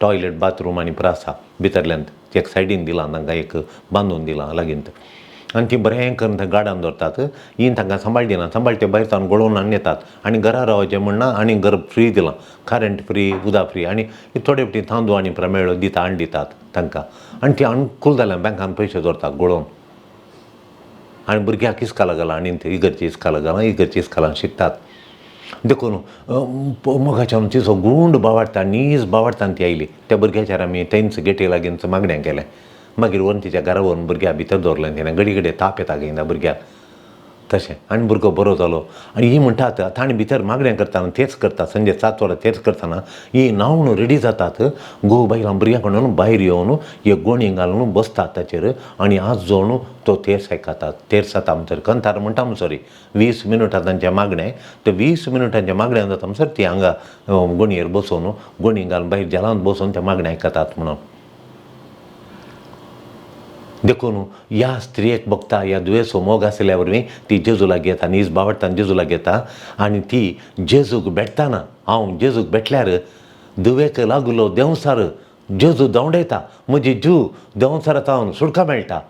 टॉयलेट बाथरूम आनी पुरो आसा. भितरल्यान एक सायडीन दिलां तांकां, एक बांदून दिलां लागींत. आनी ती बरें करून थंय गार्डन दवरतात. ही तांकां सांबाळ दिना, सांबाळ ते भायर सावन गळोवन हाडून येतात आनी घरा रावचें म्हणना आनी घर फ्री दिलां, करंट फ्री, उदक फ्री आनी थोडे फावटी तांदूळ आनी प्रमेळ दिता हाडून दितात तांकां. आनी ती अनुकूल जाल्या बँकान पयशे दवरतात गळोवन आनी भुरग्याक इस्काला घालां आनी इगर्जे इस्काला घालां, इगर्जे इस्कालान शिकतात. देखून मोगाच्यान तिचो गूंड बावाडटा, नीज बावाडटा ती आयली. त्या भुरग्याचेर आमी थंयच गेटी लागींच मागणें केलें. मागीर व्हरून तिच्या घरा व्हरून भुरग्या भितर दवरलें तिणें. घडी घडये ताप येता खंय भुरग्याक तशें आनी भुरगो बरो जालो. आनी ही म्हणटात ताणें भितर मागणें करतना तेच करता, संजे 7 वरां तेच करतना ही न्हांवन रेडी जातात. घोव बायलां भुरग्यां कडून भायर येवन एक गोणी घालून बसतात ताचेर आनी आज जावन तो तेर्स आयकतात. तेर्स जाता म्हणसर कंतार म्हणटा म्हणसर 20 मिनटां तांचें मागणें, ते 20 मिनटांचें मागणें जाता म्हणसर ती हांगा गोणयेर बसोवन गोणी घालून भायर जेलांत बसोवन तें मागणें आयकतात म्हणून. देखून ह्या स्त्रियेक बघता ह्या दुयेंसो मोग आशिल्ल्या वरवीं ती जेजू लागीं येता, नीज बावडटान जेजू लागीं येता आनी ती जेजूक भेटताना, हांव जेजूक भेटल्यार दुवेक लागलो देंवसार जेजू धांवडयता, म्हजी जीव देंवसारा तावन सुटका मेळटा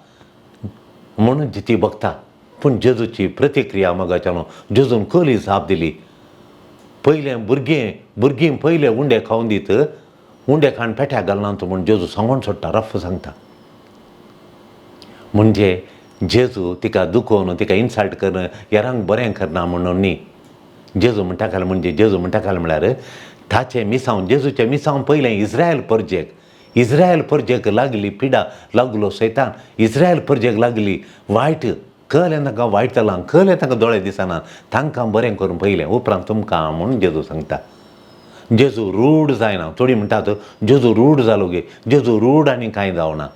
म्हणून ती बघता. पूण जेजूची प्रतिक्रिया मोगाच्यान जेजून कली जाप दिली. पयलें भुरगें भुरगीं पयले उंडे खावन दीत, उंडे खाण पेट्याक घालना तूं म्हूण जेजू सांगून सोडटा, रफ सांगता. म्हणजे जेजू तिका दुखोवन तिका इन्सल्ट करून हेरांक बरें करना म्हणून न्ही. जेजू म्हणटा घाल म्हणजे जेजू म्हणटा घाल म्हळ्यार ताचें मिसांव, जेजूचें मिसांव पयलें इस्रायल परजेक, इस्रायल परजेक लागली पिडा, लागलो सैतान, इस्रायल परजेक लागली वायट, कळ्ळें तांकां वायट जालां, कळ्ळें तांकां दोळे दिसना, तांकां बरें करून पयलें उपरांत तुमकां म्हणून जेजू सांगता. जेजू रूढ जायना. थोडीं म्हणटात जेजू रूढ जालो गे, जेजू रूढ आनी कांय जावना.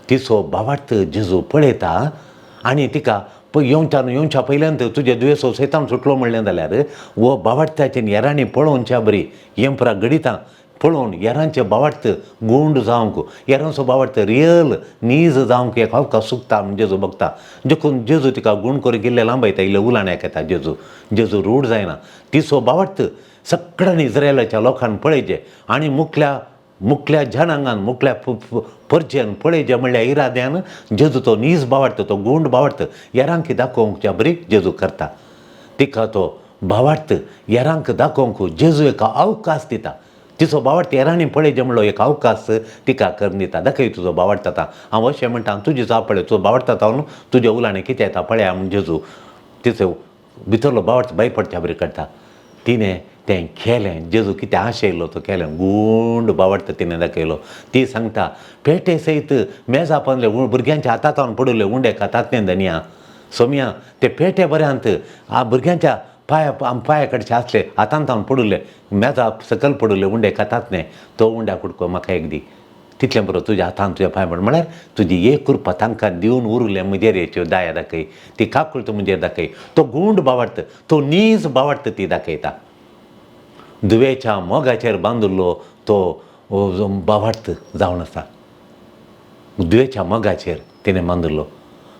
तिचो बावार्थ जेजू पळयता आनी तिका येवच्या येवच्या पयल्यान तुजे दुयेंसो सैतान सुटलो म्हणलें जाल्यार हो बावार्थाचें हेरांनी पळोवच्या बरी हें पुरा घडितां पळोवन हेरांचे बावार्थ गूंड जावंक, हेरांचो बावार्थ रियल नीज जावंक एक अवकाश सुकता म्हूण जेजू बघता. देखून जेजू तिका गूण करून इल्लें लांबयता, इल्लें उलाण्याक येता. जेजू जेजू रूढ जायना. तिचो बावार्थ सगळ्यांनी इस्रायलाच्या लोकांक पळयचें आनी मुखल्या मुखल्या जनांगान मुखल्या परजेन पळयचें म्हणल्या इराद्यान जेजू तो नीज बावार्थ, तो गूंड बावार्थ हेरांक दाखोवंकच्या बरी जेजू करता. तिका तो भावार्थ हेरांक दाखोवंक जेजू एक अवकाश दिता. तिचो बावार्थ हेरांनी पळयचें म्हणलो एक अवकाश तिका करून दिता. दाखय तुजो बावार्थ आतां हांव अशें म्हणटा, तुजी जाप पळय, तुजो बावार्थ आतां न्हू तुजें उलाणें कितें येता पळया म्हूण जेजू तिचो भितरलो बावार्थ भायर पडच्या बरी करता. तिणें तें केलें, जेजू कितें आशयलो तो केलें, गूंड बावार्थ तिणें दाखयलो. ती सांगता पेटे सयत मेजा पंदले भुरग्यांच्या हातांत पडिल्ले उंडे खातात न्ही धनया सोमया, ते पेटे बऱ्यांत आ भुरग्यांच्या पांया पांया कडचे आसले हातांत पडिल्ले मेजा सकयल पडिल्ले उंडे खातात न्ही, तो उंड्या कुडको म्हाका एक दी, तितलें बरो तुज्या हातान तुज्या पांय पड म्हळ्यार तुजी एक कृपा तांकां दिवन उरलें म्हजेर हेच्यो दया दाखय, ती काकूळ म्हजेर दाखय. तो गूंड बावार्थ, तो नीज बावार्थ ती दाखयता. दुवेच्या मोगाचेर बांदिल्लो तो बावार्थ जावन आसा, दुवेच्या मोगाचेर तिणें बांदिल्लो.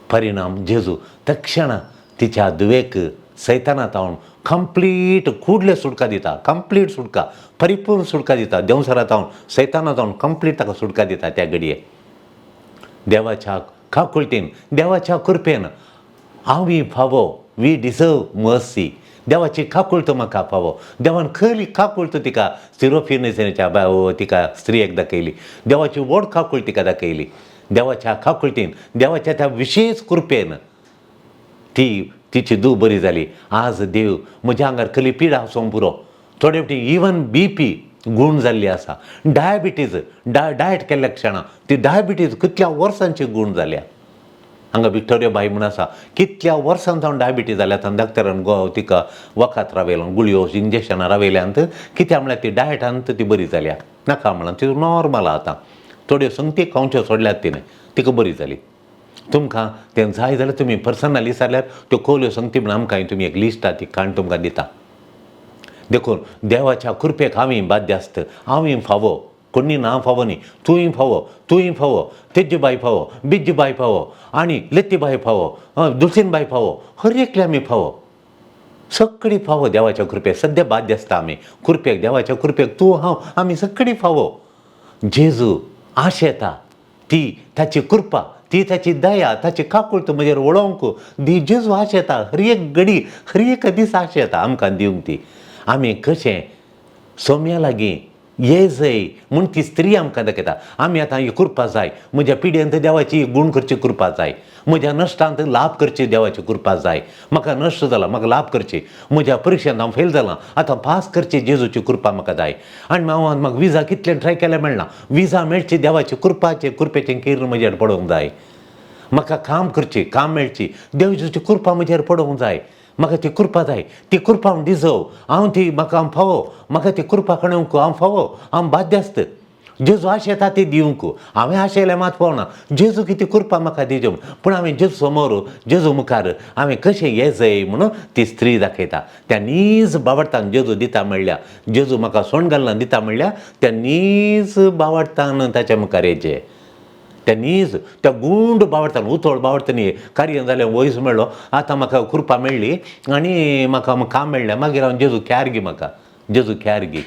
परिणाम जेजू तक्षणा तिच्या दुवेक सैताना तावन कंप्लीट कुडले सुटका दिता, कंप्लीट सुटका, परिपूर्ण सुटका दिता. देंवसरा तावन सैताना तावन कंप्लीट ताका सुटका दिता. त्या घडये देवाच्या काकुळटेन, देवाच्या कृपेन आमी फावो, we deserve mercy. देवाची काकुळट म्हाका फावो. देवान खरी काकुळट तिका सिरोफिनिच्या तिका स्त्रियेक दाखयली, देवाची व्हड काकुळट तिका दाखयली. देवाच्या काकुळटीन, देवाच्या त्या विशेश कृपेन ती तिची धूव बरी जाली. आज देव म्हज्या आंगार कसली पिडा आसूंक पुरो, थोडे फावटी इवन बीपी गूण जाल्ली आसा, डायबिटीज डायट केल्ल्या क्षणा ती डायबिटीज कितल्या वर्सांची गूण जाल्या. हांगा विक्टोरिया बाई म्हूण आसा, कितल्या वर्सां जावन डायबिटीज जाल्या. आतां डॉक्टरान गो तिका वखद रावयलां, गुळयो इंजेक्शनां रावयल्यांत. कित्याक म्हळ्यार ती डायटान ती बरी जाल्या, नाका म्हणून ती नॉर्मल आतां. थोड्यो संगती खावच्यो सोडल्यात तिणें, तिका बरी जाली. तुमकां तें जाय जाल्यार तुमी पर्सनली विचारल्यार त्यो कोल्यो संगती म्हण आमकां तुमी एक लिस्ट आहा ती काडून तुमकां दिता. देखून देवाच्या कृपेक आमी बाध्य आसता, आमी फावो, कोणी ना फावो न्ही, तूंय फावो, तूंय फावो, तेज्जीबाय फावो, बिज्जीबाय फावो आनी लत्तीबाय फावो, दुलसीनबाय फावो, हर एकले आमी फावो, सगळीं फावो देवाच्या कृपेक. सद्या बाध्य आसता आमी कृपेक, देवाच्या कृपेक तूं हांव आमी सगळीं फावो. जेजू आशेता ती ताची कृपा ती ताची दया, ताची काकुळट म्हजेर वळोवंक दी जेजू आशेता. हर एक घडी, हर एक दीस आशेता आमकां दिवंक ती. आमी कशें सोम्या लागीं ये जय म्हूण ती स्त्री आमकां दाखयता. आमी आतां ही कृपा जाय, म्हज्या पिड्येंत देवाची गूण करची कृपा जाय, म्हज्या नश्टांत लाभ करची देवाची कृपा जाय. म्हाका नश्ट जाला, म्हाका लाभ करची, म्हज्या परिक्षेंत हांव फेल जालां, आतां पास करची जेजूची कृपा म्हाका जाय. आनी हांव म्हाका विजा कितलें ट्राय केल्यार मेळना, विजा मेळची देवाची कृपाचें, कृपेचें किर्ण म्हजेर पडोवंक जाय. म्हाका काम करची, काम मेळची, देवाची कृपा म्हजेर पडोवंक जाय. म्हाका ती कृपा जाय, ती कृपा हांव डिजर्व, हांव ती म्हाका हांव फावो, म्हाका ती कृपा कणोवंक हांव फावो, हांव बाध्यस्त. जेजू आशेता ती दिवंक, हांवें आशेलें मात पावना, जेजू की ती कृपा म्हाका दिजो. पूण हांवें जेजू समोर, जेजू मुखार हांवें कशें ये जय म्हणून ती स्त्री दाखयता. त्या नीज बावडतान जेजू दिता म्हणल्या, जेजू म्हाका सोंड घालना दिता म्हणल्या, त्या नीज बावडतान ताच्या मुखार येचें. त्या नीज त्या गुंड बावडतान, उतळ बावडतानी कार्य जालें, वयस मेळ्ळो, आतां म्हाका कृपा मेळ्ळी आनी म्हाका काम मेळ्ळें, मागीर हांव जेजू ख्यार गी, म्हाका जेजू ख्यार गी,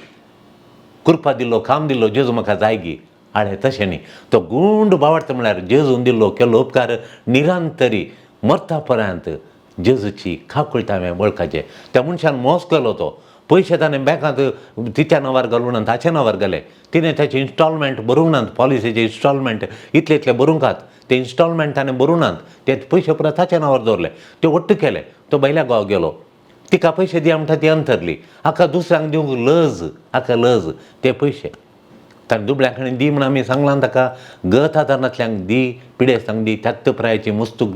कृपा दिल्लो, काम दिल्लो जेजू म्हाका जाय गी. आळे तशें न्ही. तो गुंड बावडता म्हळ्यार जेजून दिल्लो केल्लो उपकार निरंतरी मरता पर्यंत जेजूची काकुळट हांवें वळखाचें. त्या मनशान मोस केलो, तो पयशे ताणें बँकांत तिच्या नांवार घालूंक ना, ताच्या नांवार घाले. तिणें ताचे इन्स्टॉलमेंट भरूंक नात, पॉलिसीचे इन्स्टॉलमेंट इतले इतले भरूंक आहात, ते इन्स्टॉलमेंट ताणें भरूंक नात, ते पयशे परत ताच्या नांवार दवरले, ते वट्ट केले. तो भायल्या गांव गेलो, तिका पयशे दी म्हणटा, ती अंतरली. हाका दुसऱ्यांक दिवंक लज, हाका लज ते पयशे ताणें दुबळ्या कडेन दी म्हूण आमी सांगलां ताका. गत आदारांतल्यांक दी, पिडेस्तांक दी, त्याच प्रायची मस्तू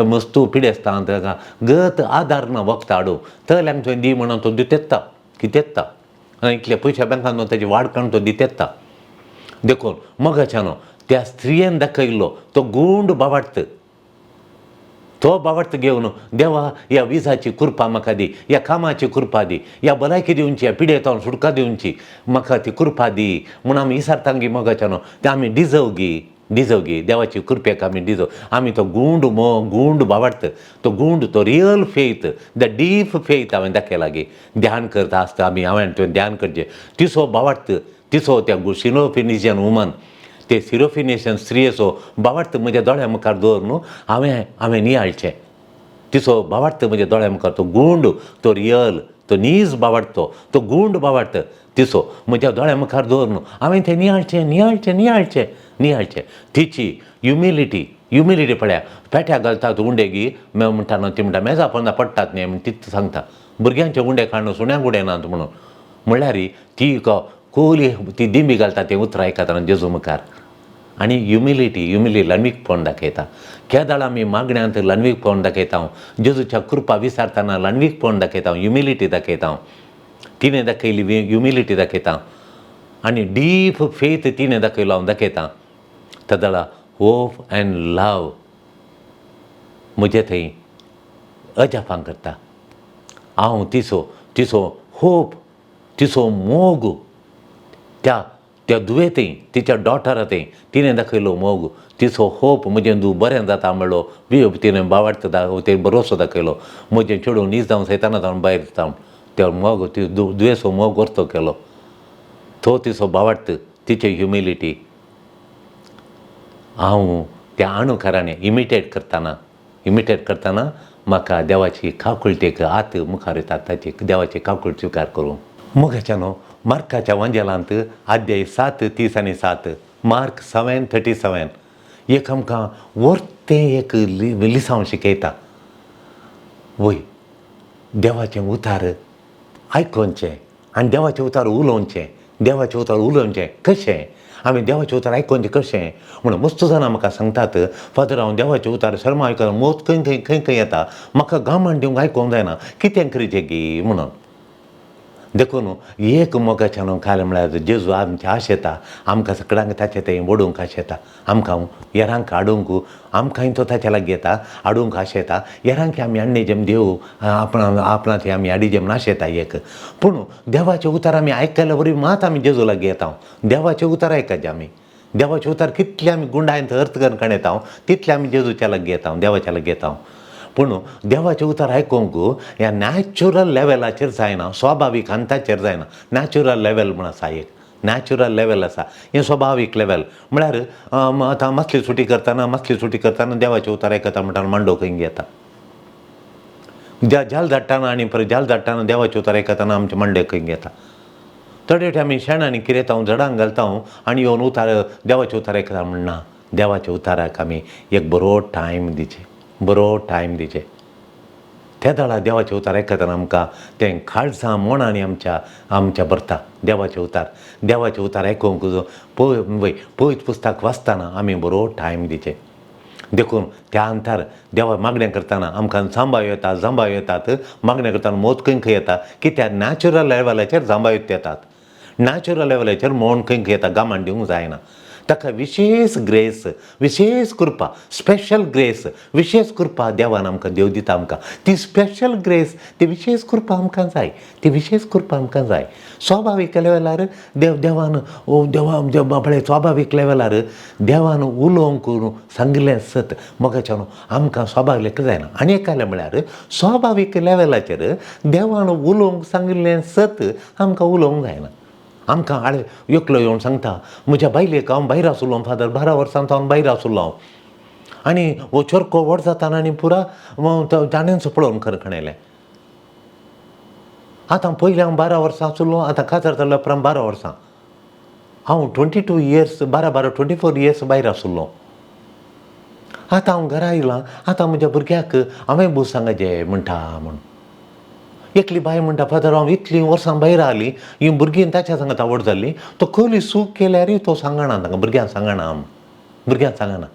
मस्तू पिडेस्तांक ताका गत आदार ना वखदां हाडूं तल्यांक तुवें दी म्हणून तो दितेता कितेंता, आनी इतले पयशे बँकान ताची वाड काडून तो दितेता. देखून मगाच्यानो त्या स्त्रियेन दाखयल्लो तो गुंड बावाडत, तो बावडत घेवन देवा ह्या विजाची कृपा म्हाका दी, ह्या कामाची कृपा दी, ह्या भलायकी दिवची, ह्या पिडेतावन सुटका दिवची, म्हाका ती कृपा दी म्हूण आमी विसारतांगी मोगाच्यानो. ते आमी डिजर्व गी, डिजर्व गी देवाची कृपेक आमी डिजर्व. आमी तो गुंड मो गुंड बावडत, तो गुंड, तो real faith, the deep faith हांवें दाखयला गी. ध्यान करता आसता आमी, हांवें तुवें ध्यान करचें. तिसो बावडत, तिसो त्या सिरोफिनिशियन वुमन, ते सिरोफिनिशियन स्त्रियेचो बावार्थ म्हज्या दोळ्या मुखार दवर न्हू, हांवें नियाळचें. तिचो बावार्थ म्हज्या दोळ्या मुखार, तो गुंड, तो रियल, तो नीज बावार्थ, तो गुंड बावार्थ तिचो म्हज्या दोळ्या मुखार दवर न्हू, हांवें तें नियाळचें, नियाळचें, नियाळचें, नियाळचें. तिची ह्युमिलिटी, ह्युमिलिटी पळया. पेट्याक घालतात उंडे गी म्हणटा न्हू, ती म्हणटा मेजा पोंदा पडटात न्ही म्हण तीच सांगता, भुरग्यांचे उंडे काडून सुण्यांक उडयनात म्हणून. म्हणल्यार ती कोली ती दिंबी घालता तें उतरां आयकतना जेजू मुखार. आनी ह्युमिलिटी, ह्युमिलिटी ल्हानवीकपण दाखयता. केदाळ आमी मागण्यांत ल्हानवीकपण दाखयता, जेजूच्या कृपा विसारतना ल्हानवीकपण दाखयता, ह्युमिलिटी दाखयता. तिणें दाखयली ह्युमिलिटी दाखयता आनी डीप फेथ तिणें दाखयलो हांव दाखयता. तेदळा होप एंड लव म्हजे थंय अजापां करता. हांव तिचो, तिचो होप, तिचो मोग त्या त्या धुवे थंय, तिच्या डॉटरा थंय तिणें दाखयलो मोग, तिचो होप, म्हजें धूव बरें जाता म्हणलो तिणें बावाडत तें भरोसो दाखयलो. म्हजें चेडूं नीज जावन सैताना जावन भायर जावन त्या मोग, ती धुवेचो मोग वर्तो केलो. तो तिचो बावाडत, तिची ह्युमिलिटी हांव त्या अणुकारांनी इमिटेट करतना, इमिटेट करतना म्हाका देवाची काकुळटेक हात मुखार येता, ताची देवाची काकुळट स्विकार करूं. मोगाच्या न्हू, मार्काच्या वांजेलांत अध्याय 7:37, मार्क 7:37, एक आमकां वर्तें एक लिसांव शिकयता. वय, देवाचें उतार आयकोनचें आनी देवाचें उतार उलोवचें, देवाचें उतार उलोवचें कशें, आमी देवाचें उतार आयकोनचें कशें म्हणून मस्त जाणां म्हाका सांगतात, फादर हांव देवाचें उतार शर्मा आयकना, मोत खंय खंय खंय खंय येता, म्हाका गामान दिवंक आयकोंक जायना, कितें करचें गी म्हणून. देखून एक मोगाच्यान काल म्हळ्यार जेजू आमच्या आशेता, आमकां सगळ्यांक ताचे थंय ओडूंक आशेता, आमकां येरांक हाडूंक, आमकांय तो ताच्या लागीं येता हाडूंक आशेता. येरांक आमी हाडणे जेम देव आपणा आपणा थंय आमी हाडी जेम नाशेता एक. पूण देवाचें उतर आमी आयकल्या वरवीं मात आमी जेजू लागीं येता. देवाचें उतर आयकचें आमी, देवाचें उतर कितलें आमी गुंडायन अर्थ करून काडयता तितलें आमी जेजूच्या लागीं येता, देवाच्या लागीं येता. पूण देवाचें उतर आयकूंक ह्या नॅचुरल लेवलाचेर जायना, स्वाभावीक हंताचेर जायना. नॅचुरल लेवल म्हण आसा एक, नॅचरल लेवल आसा. हें स्वभावीक लेवल म्हळ्यार आतां मासली सुटी करतना, मासली सुटी करतना देवाचें उतर आयकता म्हणटा मांडो खंय घेता. जाल धाडटाना आनी परत जाल धाडटाना देवाचें उतर आयकतना आमचे मांडे खंय घेता. थोडे फावटी आमी शेण आनी किरेता झाडांक घालता आनी येवन उतार देवाचें उतर आयकता म्हणना. देवाच्या उताराक आमी एक बरो टायम दिवचें, बरो टायम दिवचें. त्या दळा देवाचें उतार आयकतना आमकां तें काळजां मनांनी आमच्या आमच्या भरता देवाचें उतार. देवाचें उतार आयकूंक पळय पयत पुस्तक वाचतना आमी बरो टायम दिवचें. देखून त्या अंतर देवा मागणें करतना आमकां जांबायो येता, जांबायो येतात. मागणें करतना मोत खंय खंय येता की त्या नॅचरल लेवलाचेर जांबायो येतात. नॅचरल लेवलाचेर मोन खंय खंय येता, गामान दिवंक जायना. ताका विशेश ग्रेस, विशेश कृपा, स्पेशल ग्रेस, विशेश कृपा देवान आमकां देव दिता आमकां. ती स्पेशल ग्रेस, ती विशेश कृपा आमकां जाय, ती विशेश कृपा आमकां जाय. स्वाभावीक लेवलार देव देवान ओ देवा देव पळय स्वाभावीक लेवलार देवान उलोवंक सांगिल्लें सत मोगाच्यान आमकां स्वाभावीक लेख जायना. आनी एकालें म्हळ्यार स्वाभावीक लेवलाचेर देवान उलोवंक सांगिल्लें सत आमकां उलोवंक जायना. आमकां आळे एकलो येवन सांगता म्हज्या बायलेक हांव भायर आसलो फादर, 12 वर्सां हांव भायर आसलो हांव आनी हो चोरको व्हड जाताना आनी पुरा ताणेंच पळोवन खणखणयलें. आतां पयलीं हांव 12 वर्सां आसलो, आतां काजार जाल्या उपरांत 12 वर्सां हांव 22 इयर्स, 12 12 24 इयर्स भायर आसलो. आतां हांव घरा आयलां, आतां म्हज्या भुरग्याक हांवें बूस सांगाचे म्हणटा म्हूण. एकली बाय म्हणटा फादर हांव इतलीं वर्सां भायर आयलीं, ही भुरगीं ताच्या सांगता व्हड जाल्लीं, तो कसली चूक केल्यारय तो सांगना तांकां, भुरग्यांक सांगना, भुरग्यांक सांगना.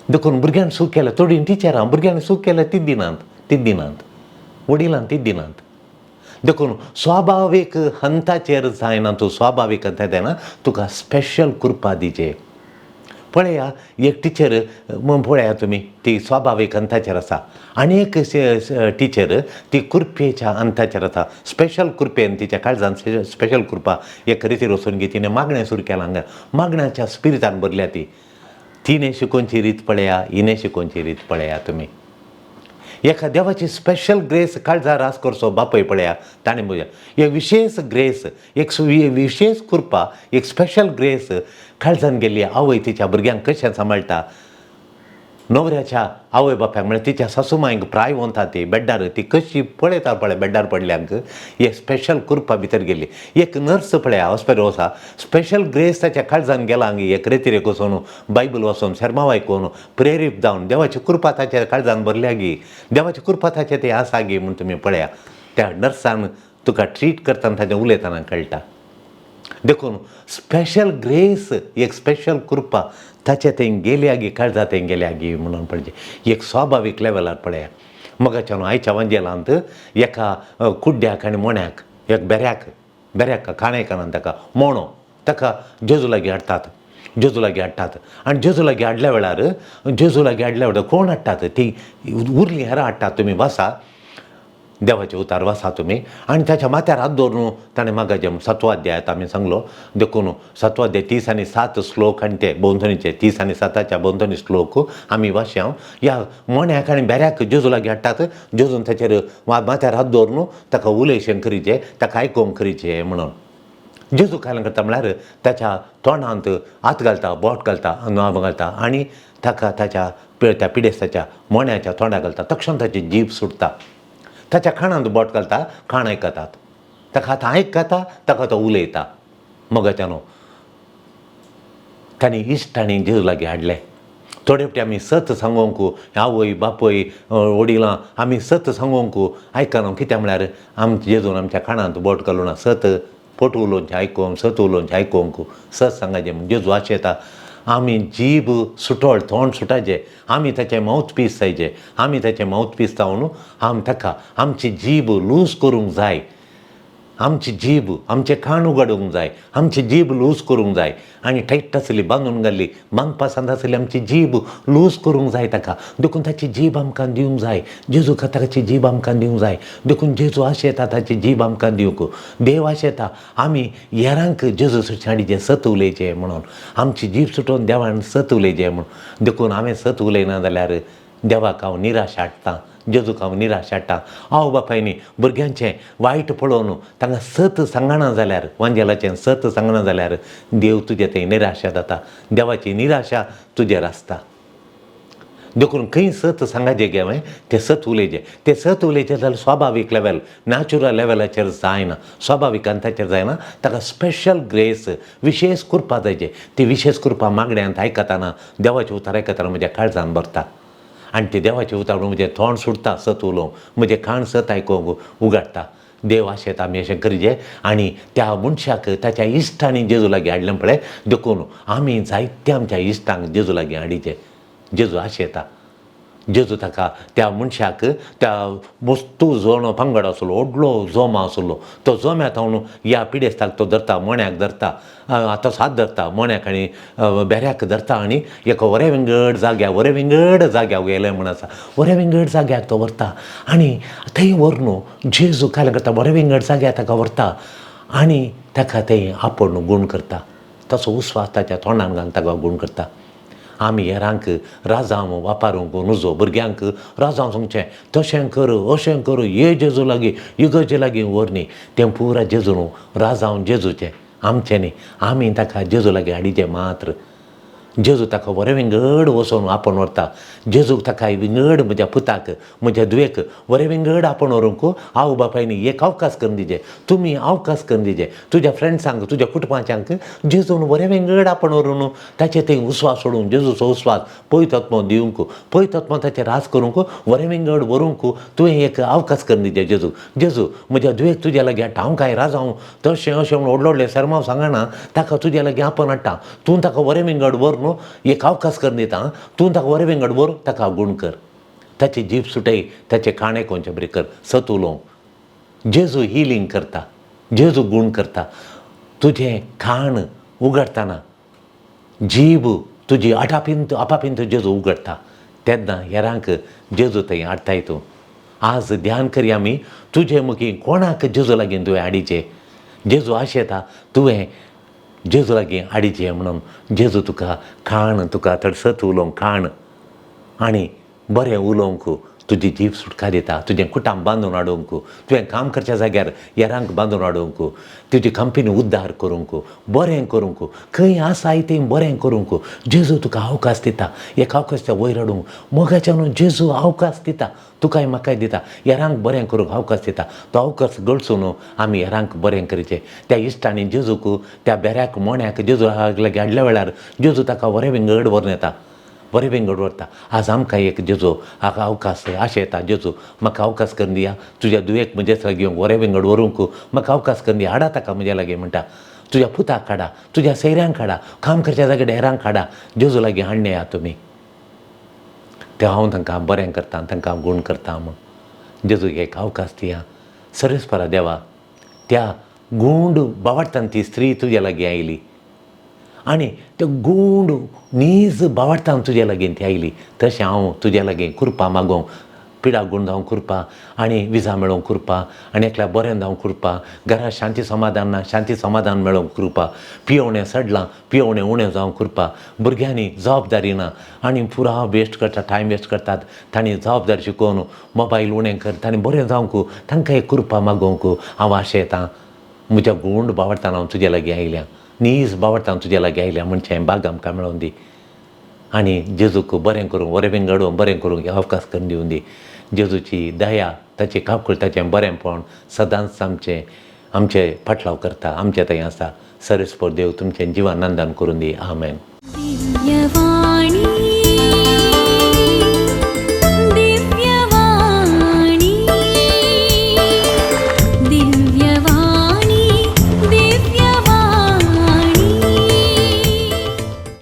देखून भुरग्यांक चूक केल्या थोडीं टिचरां भुरग्यांनी चूक केल्या ती दिनात, ती दिनात, वडिलांक ती दिनात. देखून स्वाभावीक हंताचेर जायना, तूं स्वाभावीक हंता जायना, तुका स्पेशल कृपा दिचे. पळया एक टिचर पळया तुमी, ती स्वाभावीक अंताचेर आसा आनी एक टिचर ती कृपेच्या अंताचेर आसा. स्पेशल कृपेन तिच्या काळजान स्पेशल कृपा एक रितीर वचून गी तिणें मागणें सुरू केलां हांगा, मागण्याच्या स्पिरिटान भरल्या ती. तिणें शिकोवची रीत पळया, हिणें शिकोवची रीत पळया तुमी. एका देवाची स्पेशल ग्रेस काळजार रास करचो बापय पळया ताणें पळया एक विशेश ग्रेस, एक विशेश कृपा, एक स्पेशल ग्रेस काळजान गेल्ली आवय तिच्या भुरग्यांक कशें सांबाळटा. न्हवऱ्याच्या आवय बापायक म्हळ्यार तिच्या सासुमायक प्राय वता ती बेड्डार ती कशी पळयता पळय बेड्डार पडल्यांक, एक स्पेशल कृपा भितर गेली. एक नर्स पळया हॉस्पिटल वसा, स्पेशल ग्रेस ताच्या काळजान गेला हांगा एक रेतिरेक वचून बायबल वाचून शेर्मांव आयकून प्रेरीत जावन देवाची कृपा ताच्या काळजान भरल्या गी, देवाची कृपा ताचे ते आसा गी म्हूण तुमी पळया. त्या नर्सान तुका ट्रीट करतना ताचें उलयतना कळटा. देखून स्पेशल ग्रेस, एक स्पेशल कृपा ताचे थंय गेल्या गी, काळजा थंय गेल्या गी म्हणून पळचे एक स्वाभावीक लेवलार पळया. मगाच्यान आयच्या वांजेलांत एका कुड्ड्याक आनी मोण्याक, एक बेऱ्याक, बेऱ्याक खाणेकारान ताका मोणो ताका जेजू लागीं हाडटात, जेजू लागीं हाडटात. आनी जेजू लागीं हाडल्या वेळार, जेजू लागीं हाडल्या वेळार कोण हाडटात ती उरलीं हेरां हाडटात. तुमी वासा देवाचे उतार वासा तुमी. आनी ताच्या माथ्यार हात दवरून ताणें मागाचे सातवो अध्याय आतां आमी सांगलो. देखून सातवो अध्याय 30 आनी 7 श्लोक आनी ते भोंवतणीचे 30 आनी 7 भोंवतणी श्लोक आमी वाचया. ह्या मोण्याक आनी बेऱ्याक जेजू लागीं हाडटात, जेजून ताचेर माथ्यार हात दवरून ताका उलयशें करीचें, ताका आयकोंक करीचें म्हणून. जेजू काय करता म्हळ्यार ताच्या तोंडांत हात घालता, बोट घालता, नांव घालता आनी ताका ताच्या त्या पिडेस्ताच्या मोण्याच्या तोंडाक घालता. तक्षण ताची जीब सुटता. ताच्या खाणांत बोट घालता, खाण आयकतात, ताका आतां आयकता, ताका तो उलयता. मगाच्यानो तांणी इश्टांनी जेजू लागीं हाडलें. थोडे फावटी आमी सत सांगोंक आवय बापूय वडिलां आमी सत सांगोंक आयकना. कित्याक म्हळ्यार आमचे जेजून आमच्या खाणांत बोट घालूना सत पोट उलोवचें आयकोंक, सत उलोवचें आयकोंक, सत सांगाचें म्हूण जेजू आशेता आमी जीब सुटोळ तोंड सुटाचें, आमी ताचें मावथ पीस जायचें, आमी ताचें मावथ पीस जावन आमी ताका आमची जीब लूज करूंक जाय, आमची जीब आमचें कान उगडूंक जाय, आमची जीब लूज करूंक जाय. आनी टायट आसली बांदून घाल्ली बांदपासांत आसली आमची जीब लूज करूंक जाय ताका. देखून ताची जीब आमकां दिवंक जाय, जेजू ताची जीब आमकां दिवंक जाय. देखून जेजू आशेता ताची जीब आमकां दिवंक. देव आशेता आमी हेरांक जेजू हाडीचें सत उलयचें म्हणून, आमची जीब सुटोवन देवान सत उलयचें म्हणून. देखून हांवें सत उलयना जाल्यार देवाक हांव निराश हाडटा, जेजूक हांव निराश हाडटा. आवय बापायनी भुरग्यांचें वायट पळोवन तांकां सत सांगना जाल्यार, वांजेलाचें सत सांगना जाल्यार देव तुजे थंय निराशा जाता, देवाची निराशा तुजेर आसता. देखून खंय सत सांगाचें गे हांवें तें सत उलयचें. तें सत उलयचें जाल्यार स्वाभावीक लेवल, नॅचरल लेवलाचेर जायना, स्वाभावीक अंताचेर जायना, ताका स्पेशल ग्रेस, विशेश कृपा जायचे. ती विशेश कृपा मागण्यांत आयकतना, देवाचें उतर आयकतना म्हज्या काळजान भरता आनी ती देवाचें उतर म्हजें तोंड सुटता सत उलोवंक, म्हजें कान सत आयकूंक उगाडटा. देव आशेता आमी अशें करचें. आनी त्या मनशाक ताच्या इश्टांनी जेजू लागीं हाडलें पळय, देखून आमी जायत्या आमच्या इश्टांक जेजू लागीं हाडिचें. जेजू आशेता. जेजू ताका त्या मनशाक त्या मस्तू जोणो पंगड आसलो, व्हडलो जोमो आसलो, तो जोम्या थावन ह्या पिडेस्ताक तो धरता, मोण्याक धरता, आतां साथ धरता मोण्याक आनी बेऱ्याक धरता आनी एका वरे विंगड जाग्यार, वरे विंगड जाग्यार गेले म्हूण आसा, वरे विंगड जाग्याक तो व्हरता आनी थंय व्हरून जेजू काय करता, बरे विंगड जाग्यार ताका व्हरता आनी ताका थंय आपोवन गूण करता. तसो उस्वास ताच्या तोंडान घालून ताका गूण करता. आमी हेरांक राजांव वापरूंक नुजो, भुरग्यांक राजांव सांगचें तशें कर अशें कर, ये जेजू लागीं इगर्जे लागीं व्हर न्ही, तें पुरा जेजू न्हू, राजांव जेजूचें, आमचें न्ही. आमी ताका जेजू लागीं हाडिचें मात्र. जेजू ताका बरें विंगड वचोन आपोवन व्हरता. जेजूक ताका विंगड म्हज्या पुताक म्हज्या धुवेक बरें विंगड आपोवन व्हरूंक आवय बापायनी एक अवकाश करून दिजे, तुमी अवकाश करून दिजे. तुज्या फ्रेंड्सांक तुज्या कुटुंबाच्यांक जेजून बरें विंगड आपोवन व्हरून ताचे थंय उस्वास सोडूंक, जेजूचो उस्वास पवित्र दिवंक, पवित्र ताचेर राज करूंक बरें विंगड व्हरूंक तुवें एक अवकाश करून दिजे. जेजू जेजू म्हज्या धुवेक तुज्या लागीं हाडटा, हांव कांय राजांव तशें अशें म्हूण व्हडले व्हडले सरमांव सांगना, ताका तुज्या लागीं आपोवन हाडटा, तूं ताका बरें विंगड व्हर न्हू, एक अवकाश करून दिता, तूं ताका बरें विंगड व्हर, ताका गूण कर, ताची जीब सुटय, ताचें काणें कोणचें बरें कर, सत उलोवंक. जेजू हिलींग करता, जेजू गूण करता. तुजें खाण उगडटना जीब तुजी आटापिंत आपापिंत जेजू उगडटा, तेन्ना हेरांक जेजू थंय हाडटाय तूं. आज ध्यान करया आमी तुजे मुखी कोणाक जेजू लागीं तुवें हाडिचें. जेजू आशेता तुवें जेजू लागीं हाडिचें म्हणून. जेजू तुका खाण, तुका तडसत उलोवंक खाण आनी बरें उलोवंक तुजी जीब सुटका दिता, तुजें कुटाम बांदून हाडूंक, तुवें काम करच्या जाग्यार हेरांक बांदून हाडूंक, तुजी कंपनी उद्धार करूंक, बरें करूंक, खंय आसाय थंय बरें करूंक जेजू तुका अवकाश दिता. एक अवकाश त्या वयर हाडूंक मोगाच्यान जेजू अवकाश दिता, तुकाय म्हाकाय दिता, हेरांक बरें करूंक अवकाश दिता. तो अवकाश गळसून आमी हेरांक बरें करचें. त्या इश्टांनी जेजूक त्या बेऱ्याक मोण्याक जेजू लागीं हाडल्या वेळार जेजू ताका बरें विंगड व्हरून येता, बरें विंगड व्हरता. आज आमकां एक जेजू हाका अवकाश आशेता, जेजू म्हाका अवकाश करून दिया, तुज्या धुवेक म्हज्याच लागीं बरें विंगड व्हरूंक म्हाका अवकाश करून दिया, हाडा ताका म्हज्या लागीं म्हणटा. तुज्या पुताक हाडा, तुज्या सैऱ्यांक हाडा, काम करच्या जाग्यार हेरांक हाडा, जेजू लागीं हाडणे या तुमी. तें हांव तांकां बरें करता, तांकां गूण करता म्हूण जेजूक एक अवकाश दिया. सर्वेस्परा देवा, त्या गूंड बावडटान ती स्त्री तुज्या लागीं आयली आनी ते गूंड नीज बावडटान तुज्या लागीं ती आयली, तशें हांव तुज्या लागीं कृपा मागोवंक, पिडा गूण जावंक कृपा आनी विजा मेळोवंक कृपा आनी एकल्या बरें जावंक कृपा, घरा शांती समाधान ना शांती समाधान मेळोवंक कृपा, पियोवणें सडलां पियोवणें उणें जावंक कृपा, भुरग्यांनी जबाबदारी ना आनी पुरा वेस्ट करतात, टायम वेस्ट करतात, तांणी जबाबदारी शिकोवन मोबायल उणें कर, तांणी बरें जावंक तांकां एक कृपा मागोवंक हांव आशेतां. म्हज्या गूंड बावडटान हांव तुज्या लागीं आयल्या, नीज बावडटान तुज्या लागीं आयल्या म्हणचें भाग आमकां मेळोवन दी आनी जेजूक बरें करूंक, बरें विंगडोवंक, बरें करूंक अवकाश करून दिवन दी. जेजूची दया, ताची काकुळ, ताचें बरेंपण सदांच आमचें आमचे फाटलाव करता, आमचें थंय आसा. सर्वेस्पर देव तुमचें जिवानंदन करून दी. आमेन. दिव्यवाणी.